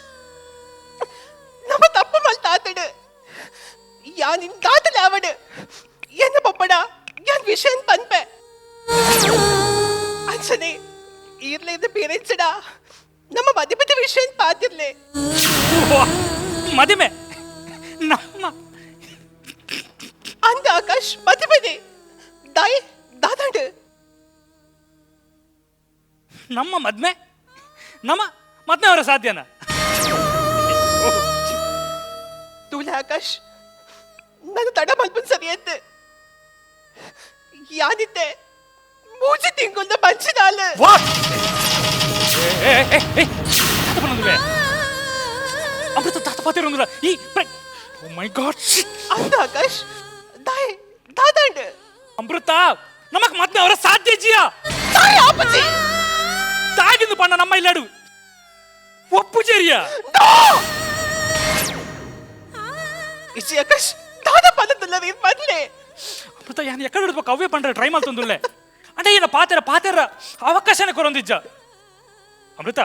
ನಮ್ಮ ತಪ್ಪು ಮಲ್ತಾತಡು ಯಾನಿನ್ ದಾತಲೆ ಅವಡು ಎನ್ನ ಬೊಪ್ಪಡ ಯಾನ್ ವಿಷಯ ಪನ್ಪೆ ಅಂಚನೆ ಈರ್ಲೇದ ಪೇರೆಂಟ್ಸ್ಡ ನಮ್ಮ ಮದುವೆ ವಿಷಯ ಪಾತಿರ್ಲೆ. ಮದುವೆ ನಮ್ಮ ಅಂದ ಆಕಾಶ್ ಮದುವೆ ದಾಯಿ ದಾದಾಂಡು ನಮ್ಮ ಮದ್ಮೆ ನಮ್ಮ ಮದ್ಮೆ ಅವರ ಸಾಧ್ಯನಾ? ತೂಲೆ ಆಕಾಶ್, ನನ್ನ ತಡ ಮಲ್ಪನ್ ಸರಿಯತ್ತು ಯಾನಿದ್ದೆ ಮೂಜಿ ತಿಂಗುಲ್ದ ಮಂಚಿನಾಲ. What? ಅಮೃತ ತಾತ ಪಾತಿರೋಂಗಿಲ್ಲ ಈ ಓ ಮೈ ಗಾಡ್. ಅಂದ ಆಕಾಶ್ ದಾಯ್ ದಾದಾಂಡು ಅಮೃತ ನಮಕ್ ಮದ್ಮೆ ಅವರ ಸಾಧ್ಯ ಜಿಯಾ ತಾಯಿ ಆಪಚಿ ತಾಗಿಂದು ಪಣ್ಣ ನಮ್ಮ ಇಲ್ಲಾಡು ಒಪ್ಪು ಜೇರಿಯ. ಇಚ್ಚಿ ಆಕಾಶ್ ದಾದ ಪದದಲ್ಲ ನೀನು ಬಂದ್ಲೆ. ಅಮೃತ ಯಾನ್ ಎಕ್ಕಡ ಹಿಡ್ಬೇಕು ಅವೇ ಪಂಡ್ರೆ ಟ್ರೈ ಮಾಡ್ತಂದುಲ್ಲೆ ಅಂದ್ರೆ ಏನ ಪಾತೆರ ಪಾತೆರ ಅವಕಾಶನೇ ಕೊರೊಂದಿಜ್ಜ. ಅಮೃತ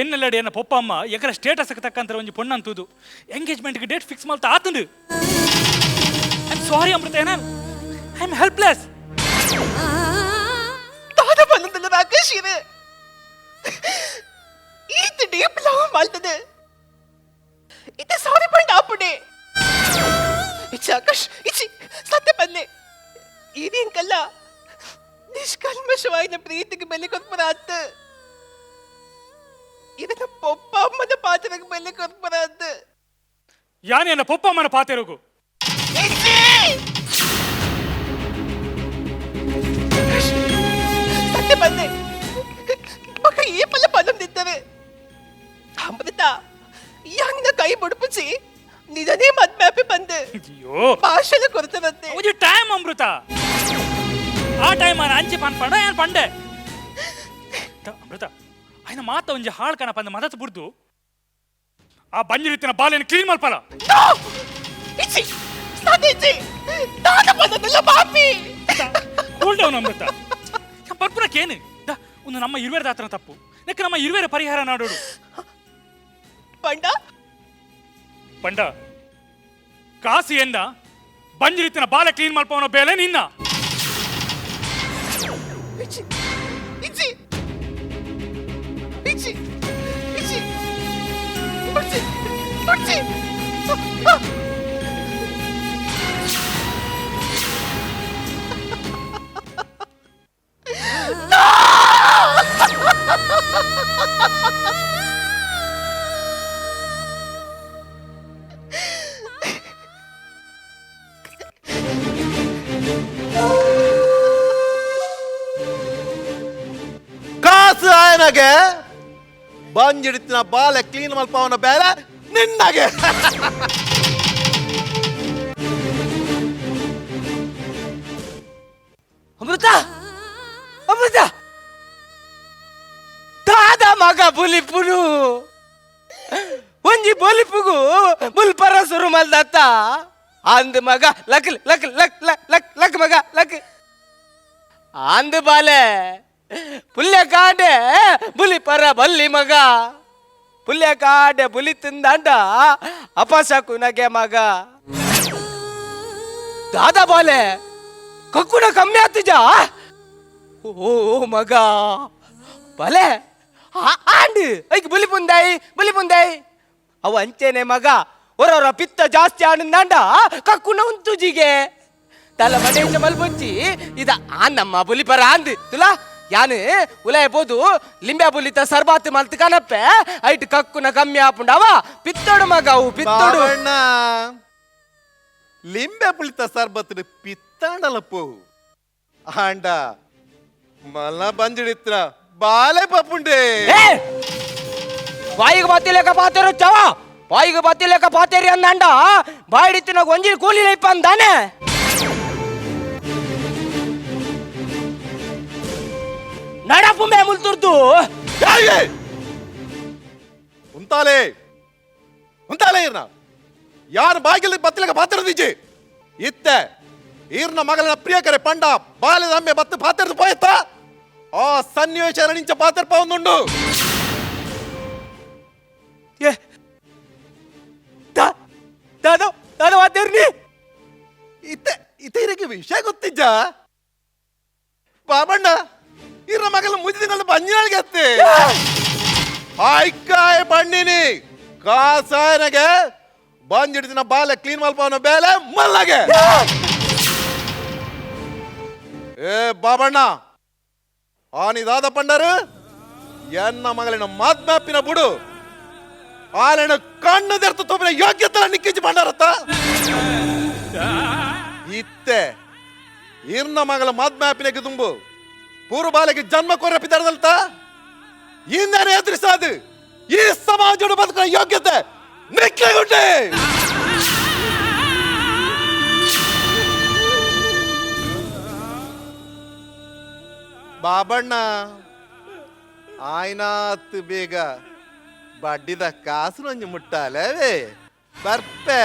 ಎನ್ನೆಲ್ಲಡೆ ಎನ್ನ ಪೊಪ್ಪ ಅಮ್ಮ ಎಕರ ಸ್ಟೇಟಸ್ ತಕ್ಕಂತರ ಒಂಜಿ ಪೊಣ್ಣಂತೂದು ಎಂಗೇಜ್ಮೆಂಟ್ಗೆ ಡೇಟ್ ಫಿಕ್ಸ್ ಮಾಡ್ತಾ ಆತಂದು. I am sorry ಅಮೃತ, ಏನ I am helpless. ದಾದ ಪದದಲ್ಲ ಆಕಾಶ್ ಇದು ಈತ ಡೀಪ್ ಲವ್ ಮಾಡ್ತದೆ ಇದು ಸಾರಿ ಪಂಡ ಆಪುಡೆ. ಇಚ್ಚಿ ಆಕಾಶ್ ಇಚ್ಚಿ ಸತ್ಯ ಬಂದೆ ಇದೇಂಕಲ್ಲ ನಿಷ್ಕಲ್ಮಶವಾದ ಪ್ರೀತಿಗೆ ಬೆಲೆ ಕೊಟ್ಬರಾತ್ ಇದನ್ನ ಪೊಪ್ಪ ಅಮ್ಮನ ಪಾತ್ರಕ್ಕೆ ಬೆಲೆ ಕೊಟ್ಬರಾತ್. ಯಾನೇನ ಪೊಪ್ಪ ಅಮ್ಮನ ಪಾತೆರಗು ಸತ್ಯ ಬಂದೆ ಮಗ ಈ ಪಲ್ಲ ಪದಂ ಅಮೃತ ಯಂಗ್ನ ಕೈ ಬುಡ್ಪುಚಿ ನಿಜನೇ ಮದ್ಮ್ಯಾಪಿ ಬಂದೆ. ಅಯ್ಯೋ ಭಾಷೆನ ಕೊರತೆ ಒಂಜಿ ಟೈಮ್ ಅಮೃತ ಆ ಟೈಮ್ ಆನ ಅಂಚಿ ಪನ್ ಪಂಡ ಯಾನ್ ಪಂಡೆ ಅಮೃತ ಆಯ್ನ ಮಾತ ಒಂಜಿ ಹಾಳ್ ಕಣ ಪಂದ ಮದತ್ ಬುಡ್ದು ಆ ಬಂಜಿರಿತ್ತಿನ ಬಾಲೆನ ಕ್ಲೀನ್ ಮಲ್ಪಲ. ಇಚ್ಚಿ ಸಾಧಿಸಿ ದಾದ ಪದದಲ್ಲ ಪಾಪಿ. ಕೂಲ್ ಡೌನ್ ಅಮೃತ ಪರ್ಪುನಕ್ಕೇನು the ಒಂದು ನಮ್ಮ ಇರುವೇರ ದಾತನ ತಪ್ಪು ನೆಕ್ ನಮ್ಮ ಇರುವೇರ ಪರಿಹಾರ ನಾಡೋಡು. ಪಂಡ ಪಂಡ ಕಾಸಿ ಎಂದ ಬಂಜಿರಿತ್ತಿನ ಬಾಲೆ ಕ್ಲೀನ್ ಮಲ್ಪವನ ಬೇಲೆ ನಿನ್ನ. ಇಚ್ಚಿ ಇಚ್ಚಿ ಇಚ್ಚಿ ಇಚ್ಚಿ ಬುಡ್ಚಿ ಬುಡ್ಚಿ. ಕಾಸು ಆಯನಗೆ ಬಂಜಿಡಿತಿನ ಬಾಲೆ ಕ್ಲೀನ್ ಮಲ್ಪವನ ಬೇರೆ ನಿನ್ನಗೆ. ಅಮೃತ ಅಮೃತ ದಾದ ಮಗ ಬುಲಿಪುನು ಒಂಜಿ ಬೊಲಿಪುಗು ಬುಲ್ಪರ ಸುರು ಮಲ್ದತ್ತ ಅಂದ್ ಮಗ luck luck luck luck luck luck ಮಗ ಲಕ್ ಅಂದ್ ಬಾಲೆ ಪುಲ್ಯ ಕಾಡೆ ಬುಲಿ ಪರ ಬಲ್ಲಿ ಮಗ ಪುಲ್ಯ ಕಾಡೆ ಬುಲಿ ತಿಂದಾಂಡ ಅಪಶಕುನಗೆ ಮಗ ದಾದಾ ಬಾಲೆ ಕಕ್ಕುನ ಕಮ್ಮಿ ಆತಿಜಾ. ಓ ಮಗ ಬಲೆ ಆಂಡ್ ಐಕ್ ಬುಲಿ ಪುಂದಾಯಿ ಬುಲಿ ಪುಂದಾಯಿ ಅವು ಅಂಚೆನೆ ಮಗ ಹೊರವರ ಪಿತ್ತ ಜಾಸ್ತಿ ಆನಂದಾಂಡ ಕಕ್ಕುನ ಉಂತುಜಿಗೆ ತಲ ಮಡೇಶ ಮಲ್ಬೊಚ್ಚಿ ಇದ ಆ ನಮ್ಮ ಬುಲಿಪರ ಅಂದ್ ತುಲಾ ಯಾನು ಉಲಯ ಪೋದು ಲಿಂಬೆ ಬುಲಿತ ಸರ್ಬಾತ್ ಮಲ್ತ್ ಕನಪ್ಪೆ ಐಟ್ ಕಕ್ಕುನ ಕಮ್ಮಿ ಆಪುಂಡವ ಪಿತ್ತೋಡು ಮಗ ಅವು ಪಿತ್ತೋಡು. ಬಾಬಣ್ಣ ಲಿಂಬೆ ಪುಳಿತ ಸರ್ಬತ್ ಪಿತ್ತಾಂಡಲ ಪೋವು ಆಂಡ ಮಲ್ಲ ಬಂಜಿಡಿತ್ರ ಬಾಲೆ ಪಪ್ಪುಂಡೆ. ಬಾಯಿಗೆ ಬತ್ತಿಲೇಕ ಪಾತೇರು ಚವ ಬಾಯಿಗೆ ಬತ್ತಿಲೇಕ ಪಾತೇರಿ ಅಂದಾಂಡ ಬಾಯಿಡಿತ್ತಿನ ಒಂಜಿ ಕೂಲಿ ಲೈಪ ಅಂದಾನೆ. ನಡಪು ಮೇ ಮುಲ್ತುರ್ದು. ಉಂತಾಲೆ ಉಂತಾಲೆ ಇರ್ನ ಯಾರು ಬಾಗಿಲು ಬತ್ತಿಲಕ ಪಾತಿರದಿಜ್ಜಿ ಇತ್ತೆ ಈರ್ನ ಮಗಲಿನ ಪ್ರಿಯಕರೆ ಪಂಡ ಬಾಲ್ಯದ ಅಮ್ಮೆ ಬತ್ತು ಪಾತಿರದು ಪೋಯತ್ತ ಆ ಸನ್ನಿವೇಶ ನಿಂಚ ಪಾತಿರ್ಪ ಒಂದುಂಡು. ಏ ದಾದೋ ದಾದೋ ವಾತೇರ್ನಿ ಇತ್ತೆ ಇತ್ತೆ ಇರಕ್ಕೆ ವಿಷಯ ಗೊತ್ತಿಜ್ಜ ಬಾಬಣ್ಣ ಈರ್ನ ಮಗಲ ಮುಜಿ ತಿಂಗಳ ಬಂಜಿನಾಳಿಗೆ ಅತ್ತೆ ಆಯ್ಕಾಯ ಬಣ್ಣಿನಿ ಕಾಸಾಯನಗೆ ಬಂಜಿಡ್ದಿನ ಬಾಲೆ ಕ್ಲೀನ್ ಮಲ್ಪವನ ಬೇಲೆ ಮಲ್ಲಗೆ. ಏ ಬಾಬಣ್ಣ ಆನಿದಾದ ಪಂಡರು ಎನ್ನ ಮಗಳಿನ ಮಾತ್ಮ್ಯಾಪಿನ ಬುಡು ಆಲೆನ ಕಣ್ಣು ದೆರ್ತು ತೋಪಿನ ಯೋಗ್ಯತೆ ನಿಕ್ಕಿಂಚಿ ಪಂಡರತ್ತ ಇತ್ತೆ ಇರ್ನ ಮಗಳ ಮಾತ್ಮ್ಯಾಪಿನಕ್ಕೆ ತುಂಬು ಪೂರ್ವ ಬಾಲೆಗೆ ಜನ್ಮ ಕೊರಪಿದಾರದಲ್ತ ಇಂದನೆ ಎದುರಿಸಾದು ಈ ಸಮಾಜದ ಬದುಕಿನ ಯೋಗ್ಯತೆ ನಿಕ್ಲೆಗುಂಟೆ. ಬಾಬಣ್ಣ ಆಯ್ನಾತ್ ಬೇಗ ಬಡ್ಡಿದ ಕಾಸು ನಂಜು ಮುಟ್ಟಾಲವೇ ಬರ್ಪೆ.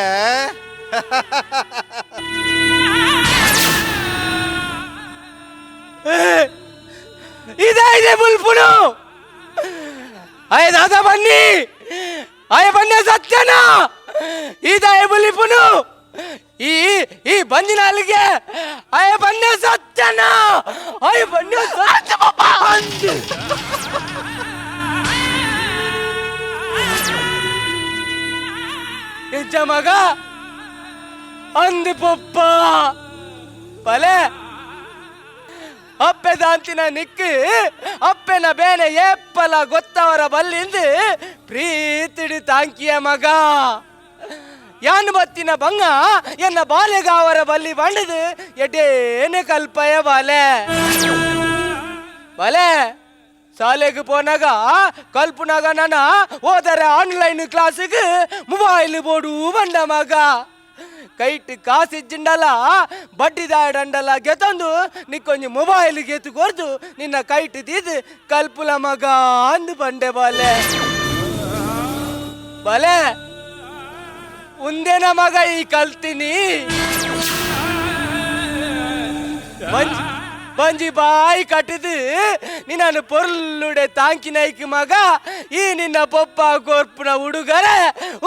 ಇದೇ ಇದೆ ಬುಲ್ಪುನು ಅಯ್ಯ ದಾದಾ ಬನ್ನಿ ಅಯ್ಯ ಬನ್ನಿ ಸತ್ಯನ ಇದೇ ಬುಲಿಪುನು ಈ ಈ ಬಂದಿನ ಅಲ್ಲಿಗೆ ಅಯ್ಯ ಬನ್ನಿ ಸತ್ಯನ ಅಯ್ಯ ಬನ್ನಿ ಸತ್ಯ ಎಂಚ ಮಗ ಅಂದು ಪೊಪ್ಪ ಬಲೆ ಅಪ್ಪೆ ದಾಂತಿನ ನಿಕ್ಕು ಅಪ್ಪೆನ ಬೇನೆ ಏಪ್ಪಲ ಗೊತ್ತವರ ಬಲ್ಲಿಂದು ಪ್ರೀತಿಡಿ ತಾಂಕಿಯ ಮಗ ಯಾನು ಬತ್ತಿನ ಬಂಗ ಎನ್ನ ಬಾಲೆಗಾವರ ಬಲ್ಲಿ ಬಂಡದು ಎಡೇನೆ ಕಲ್ಪಯ ಬಾಲೆ ಬಲೆ ಶಾಲೆಗೆ ಪೋನಾಗ ಕಲ್ಪನಾಗ ನಾನ ಹೋದರೆ ಆನ್ಲೈನ್ ಕ್ಲಾಸಿಗೆ ಮೊಬೈಲ್ ಬೋಡು ಬಂಡ ಮಗ ಕೈಟ್ ಕಾಸಿಜ್ಜಿಂಡಲ ಬಡ್ಡಿದಾಡಂಡಲ ಗೆತಂದು ನಿಕ್ಕೊಂಜಿ ಮೊಬೈಲ್ ಗೆತ್ತು ಕೊರ್ದು ನಿನ್ನ ಕೈಟ್ ತೀದು ಕಲ್ಪುಲ ಮಗ ಅಂದು ಬಂಡೆ ಬಾಲೆ ಬಲೆ ಉಂದೇನ ಮಗ ಈ ಕಲ್ತೀನಿ ಬಂಜಿ ಬಾಯಿ ಕಟ್ಟಿದು ನಿನ್ನನ್ನು ಪೊರ್ಲುಡೆ ತಾಂಕಿನೈಕ್ ಮಗ ಈ ನಿನ್ನ ಪೊಪ್ಪ ಕೋರ್ಪುನ ಹುಡುಗರೆ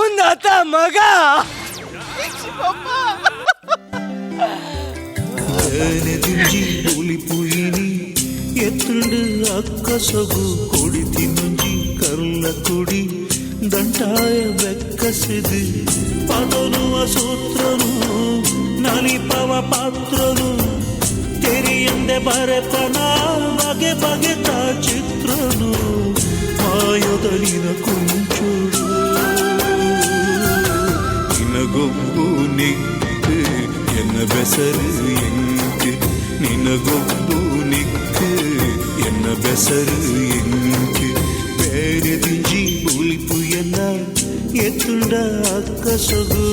ಉಂದತ ಮಗ. ಎತ್ತುಂಡು ಅಕ್ಕ ಸೊಗು ಕೊಡಿ ತಿನ್ನುಂಜಿ ಕರ್ಲ ಕುಡಿ ದಂಟಾಯ ಬೆಕ್ಕಸಿದು ಪದನುವ ಸೂತ್ರನು ನಲಿಪವ ಪಾತ್ರನು ತೆರೆಯಂದೆ ಬರೆಪನ ಬಗೆ ಬಗೆತ ಚಿತ್ರನು ಮಾಯೊದಲಿನ ಕುಂಚುಡು ನಿನಗೊಬ್ಬು ನಿಕ್ಕು ಎನ್ನ ಬೆಸರು ಎಂಕು ನಿನಗೊಬ್ಬು ನಿಕ್ಕು ಎನ್ನ ಬೆಸರು ಎಂಕು ಬೇರೆ ದಿಂಜಿ ಬುಲಿಪು ಎನ್ನ ಎತ್ತುಂಡ ಅಕ್ಕ ಸೊಗು.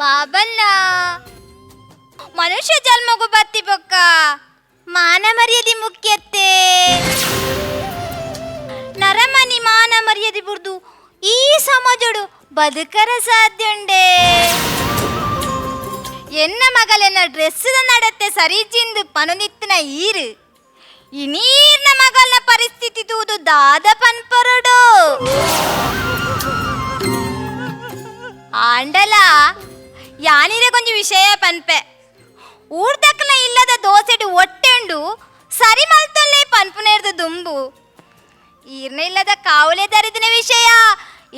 ಬಾಬಣ್ಣ ಮನುಷ್ಯ ಜನ್ಮಗೂ ಬತ್ತಿ ಬೊಕ್ಕ ಮಾನ ಮರ್ಯಾದೆ ಮುಖ್ಯತ್ತೆ. ನರಮನಿ ಮಾನ ಮರ್ಯಾದೆ ಬುರ್ದು ಈ ಸಮಾಜಡು ಬದುಕರ ಸಾಧ್ಯ ಉಂಡೆ. ಎನ್ನ ಮಗಲೆನ್ನ ಡ್ರೆಸ್ ನಡತ್ತೆ ಸರಿಜಿಂದು ಪನುನಿತ್ತಿನ ಈರು ಇನೀರ್ನ ಮಗಲ್ನ ಪರಿಸ್ಥಿತಿ ತೂದು ದಾದ ಪನ್ಪರಡು ಆಂಡಲ ಯಾನಿರೆ ಕೊಂಚ ವಿಷಯ ಪನ್ಪೆ ಊರ್ದಕ್ಕನ ಇಲ್ಲದ ದೋಸೆಡು ಒಟ್ಟೆಂಡು ಸರಿ ಮಲ್ತೊಲ್ಲೆ ಪನ್ಪುನೇರ್ದು ದುಂಬು ಈರ್ನ ಇಲ್ಲದ ಕಾವಲೆ ದರಿದಿನ ವಿಷಯ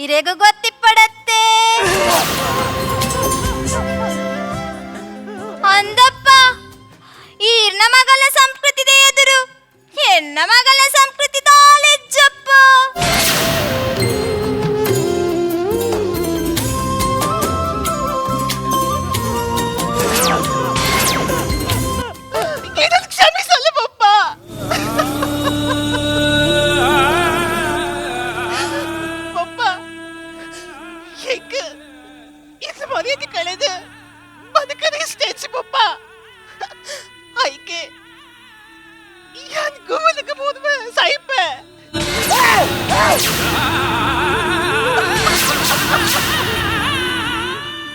ಇರೆಗು ಗೊತ್ತಿಪ್ಪಡತ್ತೆ ಅಂದಪ್ಪ ಈರ್ನ ಮಗಲ ಸಂಸ್ಕೃತಿದೆ ಎದುರು ಎನ್ನ ಮಗಲ ಸಂಸ್ಕೃತಿ ತಾಲೆಜ್ಜಪ್ಪ ಏನನ್ನು ಕ್ಷಮಿಸಲ್ಲ ಪಪ್ಪ. ಪಪ್ಪ, ಹೆಂಗ ಇದು ಮರ್ಯಾದೆ ಕಳೆದು ಬದುಕದೆ ಸ್ಟೇಜ್ ಪಪ್ಪ. ಆಯ್ಕೆ ಯಾನ್ ಗುಮಲಕ್ಕೆ ಹೋದ್ಮ ಸಾಯಿಪ್ಪ.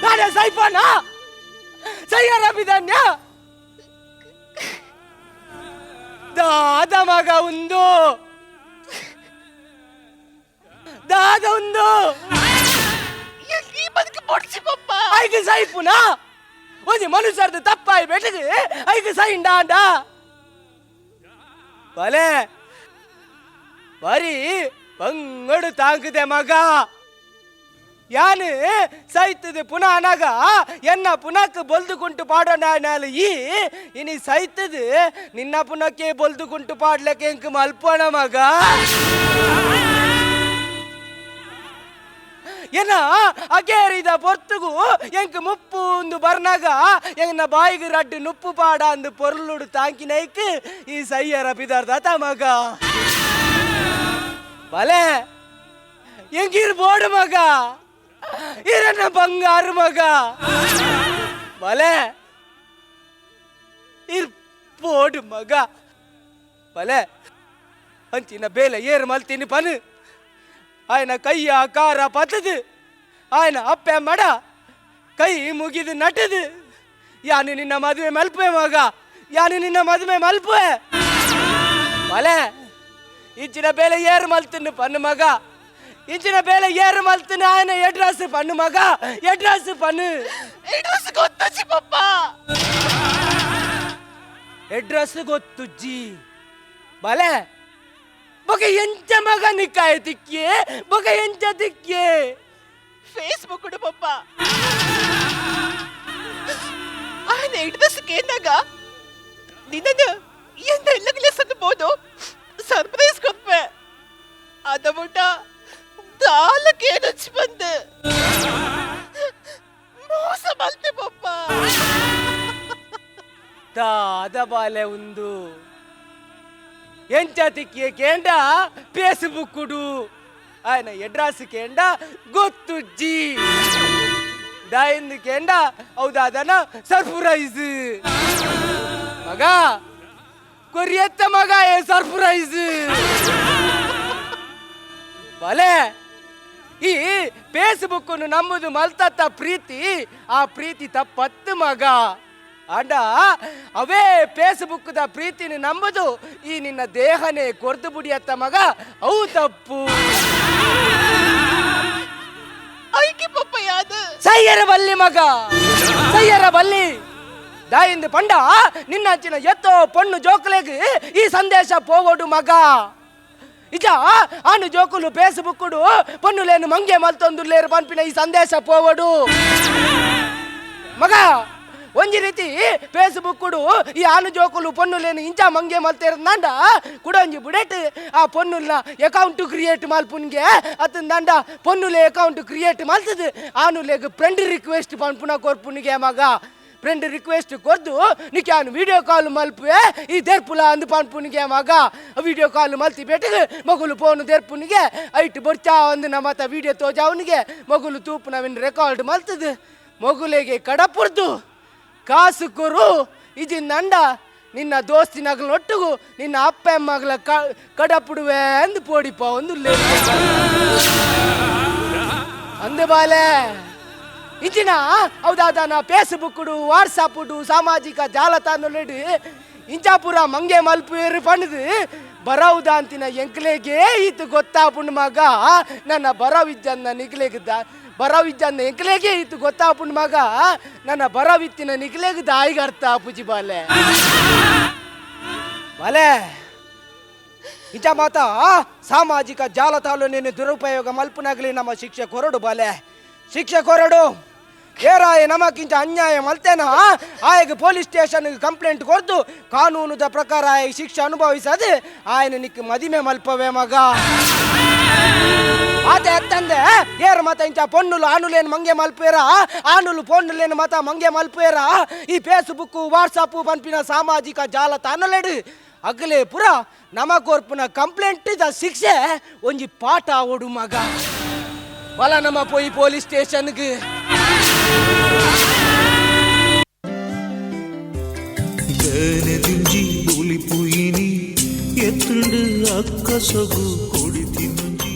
ದಾದ ಸೈಫಾನ ಸೈಯರ ಬಿದನ್ಯ ದಾದ ಮಗ ಉಂದು ದಾದ ಉಂದು ಎಲ್ಲಿ ಬದುಕು ಪೊಡ್ಸಿ ಪಪ್ಪ. ಐದು ಸೈಪುನ ಒಂಜಿ ಮನುಷ್ಯರ್ದು ತಪ್ಪಾಯಿ ಬೆಟ್ಟಿಗೆ ಐದು ಸೈಂಡ ಅಂಡ ಬಲೆ ಬರೀ ಬಂಗಡು ತಾಂಕದೆ ಮಗ ಯಾನು ಸೈತದೆ ಪುನಃ ಅನಗ ಎನ್ನ ಪುನಕ್ ಬೊಲ್ದುಕುಂಟು ಪಾಡೋಣ ಈ ಇನಿ ಸೈತದು ನಿನ್ನ ಪುನಕ್ಕೆ ಬೊಲ್ದುಕುಂಟು ಪಾಡ್ಲಕ್ಕೆ ಎಂಕ್ ಮಲ್ಪೋಣ ಮಗ. ಏನ ಅಗೇರಿದ ಪೊರ್ತುಗು ಎಂಕ್ ಮುಪ್ಪು ಒಂದು ಬರ್ನಾಗ ಎನ್ನ ಬಾಯಿಗೆ ರಡ್ಡು ನುಪ್ಪು ಪಾಡ ಅಂದು ಪೊರ್ಲುಡು ತಾಂಕಿನೈಕ್ ಈ ಸೈಯರ ಬಿದರ್ದ ಮಗ. ಬಲೆ ಎಂಗಿರ್ ಬೋಡು ಮಗ, ಇರನ್ನ ಬಂಗಾರು ಮಗ. ಬಲೆ ಇರ್ ಬೋಡು ಮಗ. ಬಲೆ ಅಂಚಿನ ಬೇಲೆ ಏರು ಮಲ್ತೀನಿ ಪನು ಆಯನ ಕೈಯ ಕಾರ ಪತ್ತದು ಆಯನ ಅಪ್ಪೆ ಮಡ ಕೈ ಮುಗಿದು ನಟದು ಯಾನು ನಿನ್ನ ಮದುವೆ ಮಲ್ಪೆ ಮಗ, ಯಾನು ನಿನ್ನ ಮದುವೆ ಮಲ್ಪೆ. ಬಲೆ ಇಂಚಿನ ಬೇಲೆ ಏರು ಮಲ್ತಿನ ಪನ್ನು ಮಗ, ಇಂಚಿನ ಬೇಲೆ ಏರು ಮಲ್ತಿನ ಆಯನ ಎಡ್ರಸ್ ಪನ್ನು ಮಗ, ಎಡ್ರಸ್ ಪನ್ನು. ಎಡ್ರಸ್ ಗೊತ್ತಜ್ಜಿ ಪಪ್ಪ. ಎಡ್ರಸ್ ಗೊತ್ತುಜ್ಜಿ. ಬಲೆ ಬೊಕ ಎಂಚ ಮಗ ನಿಕ್ಕಾಯ ತಿಕ್ಕಿ, ಬೊಕ ಎಂಚ ತಿಕ್ಕಿ. ಫೇಸ್ಬುಕ್ ಉಡು ಪಪ್ಪ. ಆಯನ ಎಡ್ರಸ್ ಕೇಂದಾಗ ನಿನ್ನನ್ನು ಎಂದ ಎಲ್ಲ ಸಂದಬೋದು ಸರ್ಪ್ರೈಸ್ ಕೊಪ್ಪೆ. ಅದ ಬಿಟ್ಟ ದಾಲಕ್ಕೆ ರುಚಿ ಬಂದು ಮೋಸ ಮಲ್ತೆ ಪಪ್ಪ. ದಾದ ಬಾಲೆ ಉಂದು ಎಂಚ ತಿಕ್ಕಿಯ ಕೇಂಡ ಫೇಸ್ಬುಕ್ ಆಯನ ಎಡ್ರಾಸ್ ಕೇಂಡ ಗೊತ್ತುಜ್ಜಿ ದಾಯಿಂದ ಕೇಂಡ ಹೌದಾದನ ಸರ್ಪ್ರೈಸ್ ಮಗ ಕೊರಿಯತ್ತ ಮಗ ಏ ಸರ್ಪ್ರೈಸ್. ಬಲೆ ಈ ಫೇಸ್ಬುಕ್ ನಂಬುದು ಮಲ್ತತ್ತ ಪ್ರೀತಿ, ಆ ಪ್ರೀತಿ ತಪ್ಪತ್ತು ಮಗ. ಅಂಡ ಅವೇ ಫೇಸ್ಬುಕ್ದ ಪ್ರೀತಿನ ನಂಬುದು ಈ ನಿನ್ನ ದೇಹನೇ ಕೊರ್ದು ಬುಡಿಯತ್ತ ಮಗ, ಅವು ತಪ್ಪು. ಐಕೆ ಪಪ್ಪ ಯಾದ ಸೈಯರ ಬಲ್ಲಿ ಮಗ, ಸೈಯರ ಬಲ್ಲಿ. ದಾಯಿಂದ ಪಂಡ ನಿನ್ನ ಅಂಚಿನ ಎತ್ತೋ ಪೊಣ್ಣು ಜೋಕುಲೆಗ್ ಈ ಸಂದೇಶ ಪೋವಡು ಮಗ. ಇಜ ಆನು ಜೋಕುಲು ಫೇಸ್ಬುಕ್ಕುಡು ಪೊನ್ನುಲೇನು ಮಂಗೆ ಮಲ್ತೊಂದುಲ್ಲೇರು ಪನ್ಪಿನ ಈ ಸಂದೇಶ ಪೋವಡು ಮಗ. ಒಂಜಿ ರೀತಿ ಫೇಸ್ಬುಕ್ಕುಡು ಈ ಆನು ಜೋಕುಲು ಪೊನ್ನುಲೇನು ಇಂಚ ಮಂಗೆ ಮಲ್ತೇರಂದಾಂಡ ಕುಡೊಂಜಿ ಬುಡೆಟ್ ಆ ಪೊನ್ನುಲ್ನ ಅಕೌಂಟ್ ಕ್ರಿಯೇಟ್ ಮಲ್ಪುನ್ಗೆ ಅತ್ತಂದಾಂಡ ಪೊನ್ನುಲೆ ಅಕೌಂಟ್ ಕ್ರಿಯೇಟ್ ಮಲ್ತದು ಆನುಲೆಗ್ ಫ್ರೆಂಡ್ ರಿಕ್ವೆಸ್ಟ್ ಪನ್ಪುನ ಕೊರ್ಪುನಿಗೆ ಮಗ. ಫ್ರೆಂಡ್ ರಿಕ್ವೆಸ್ಟ್ ಕೊರ್ದು ನಿಕ್ಯಾನು ವಿಡಿಯೋ ಕಾಲ್ ಮಲ್ಪುವೆ ಈ ದೇರ್ಪುಲ ಅಂದು ಪನ್ಪುನಿಗೆ ಮಗ. ವಿಡಿಯೋ ಕಾಲ್ ಮಲ್ತಿ ಬೇಟಗೆ ಮಗುಲು ಫೋನ್ ದೇರ್ಪುನಿಗೆ ಐಟ್ ಬೊರ್ಚಾ ಅಂದು ನಮ್ಮ ವಿಡಿಯೋ ತೋಜಾವನಿಗೆ ಮಗುಲು ತೂಪು ನವಿನ ರೆಕಾರ್ಡ್ ಮಲ್ತದು ಮಗುಲೆಗೆ ಕಡಪುರ್ದು ಕಾಸು ಕೊರು ಇಜಿ ನಂಡ ನಿನ್ನ ದೋಸ್ತಿನಗಲೊಟ್ಟಿಗೂ ನಿನ್ನ ಅಪ್ಪ ಅಮ್ಮಗಳ ಕಡಪುಡುವೆ ಅಂದು ಪೋಡಿಪ ಒಂದು ಅಂದು ಬಾಲೆ. ಇಂಚಿನ ಹೌದಾದ ಫೇಸ್ಬುಕ್ಕುಡು ವಾಟ್ಸಪ್ಪುಡು ಸಾಮಾಜಿಕ ಜಾಲತಾಣಲೆಡು ಇಂಚಾಪುರ ಮಂಗೆ ಮಲ್ಪುವೇರು ಪಣದು ಬರವುದಾಂತಿನ ಎಂಕ್ಲೆಗೆ ಈತು ಗೊತ್ತಾಪುಂಡು ಮಗ ನನ್ನ ಬರವಿಜ್ಜನ್ನ ನಿಕ್ಲೆಗ್ದ ಬರವಿಜ್ಜನ್ನ ಎಂಕ್ಲೆಗೆ ಈತು ಗೊತ್ತಾಪುಂಡು ಮಗ ನನ್ನ ಬರವಿತ್ತಿನ ನಿಕ್ಲೆಗ್ ದಾಯಿಗೆ ಅರ್ಥ ಆಪುಜಿ ಬಾಲೆ ಬಾಲೆ ಇಂಚ ಮಾತ ಸಾಮಾಜಿಕ ಜಾಲತಾಣ ದುರುಪಯೋಗ ಮಲ್ಪುನಾಗ್ಲಿ ನಮ್ಮ ಶಿಕ್ಷೆ ಕೊರಡು ಬಾಲೆ ಶಿಕ್ಷೆ ಕೊರಡು ಏರಾಯ ನಮಕ್ಕಿಂತ ಅನ್ಯಾಯ ಮಲ್ತೇನ ಆಯಗ police station complaint ಕೊಡ್ದು ಕಾನೂನುದ ಪ್ರಕಾರ ಆಯ ಶಿಕ್ಷೆ ಅನುಭವಿಸದೆ ಆಯನ ನಿಕ್ ಮದಿಮೆ ಮಲ್ಪವೇ ಮಗ ಆತ ಎತ್ತಂದೆ ಏರ್ ಮತ ಇಂಚ ಪೊನ್ನುಲು ಆನುಲೇನು ಮಂಗೆ ಮಲ್ಪೇರ ಆನುಲು ಪೊನ್ನುಲೇನು ಮತ ಮಂಗೆ ಮಲ್ಪೇರ ಈ ಫೇಸ್ಬುಕ್ ವಾಟ್ಸಪ್ ಪನ್ಪಿನ ಸಾಮಾಜಿಕ ಜಾಲತಾಣಲೆಡು ಅಗಲೇ ಪುರ ನಮಗೋರ್ಪುನ ಕಂಪ್ಲೇಂಟ್ the ಶಿಕ್ಷೆ ಒಂಜಿ ಪಾಠ ಓಡು ಮಗ ಬಲ ನಮ್ಮ ಪೋಯಿ ಪೊಲೀಸ್ ಸ್ಟೇಷನ್ಗೆ ಬೇನೆದಿಂಜಿ ಬುಲಿಪುಯಿನಿ ಎತ್ತುಂಡು ಅಕ್ಕಸಗು ಕೊಡಿತಿ ಮುಂಜಿ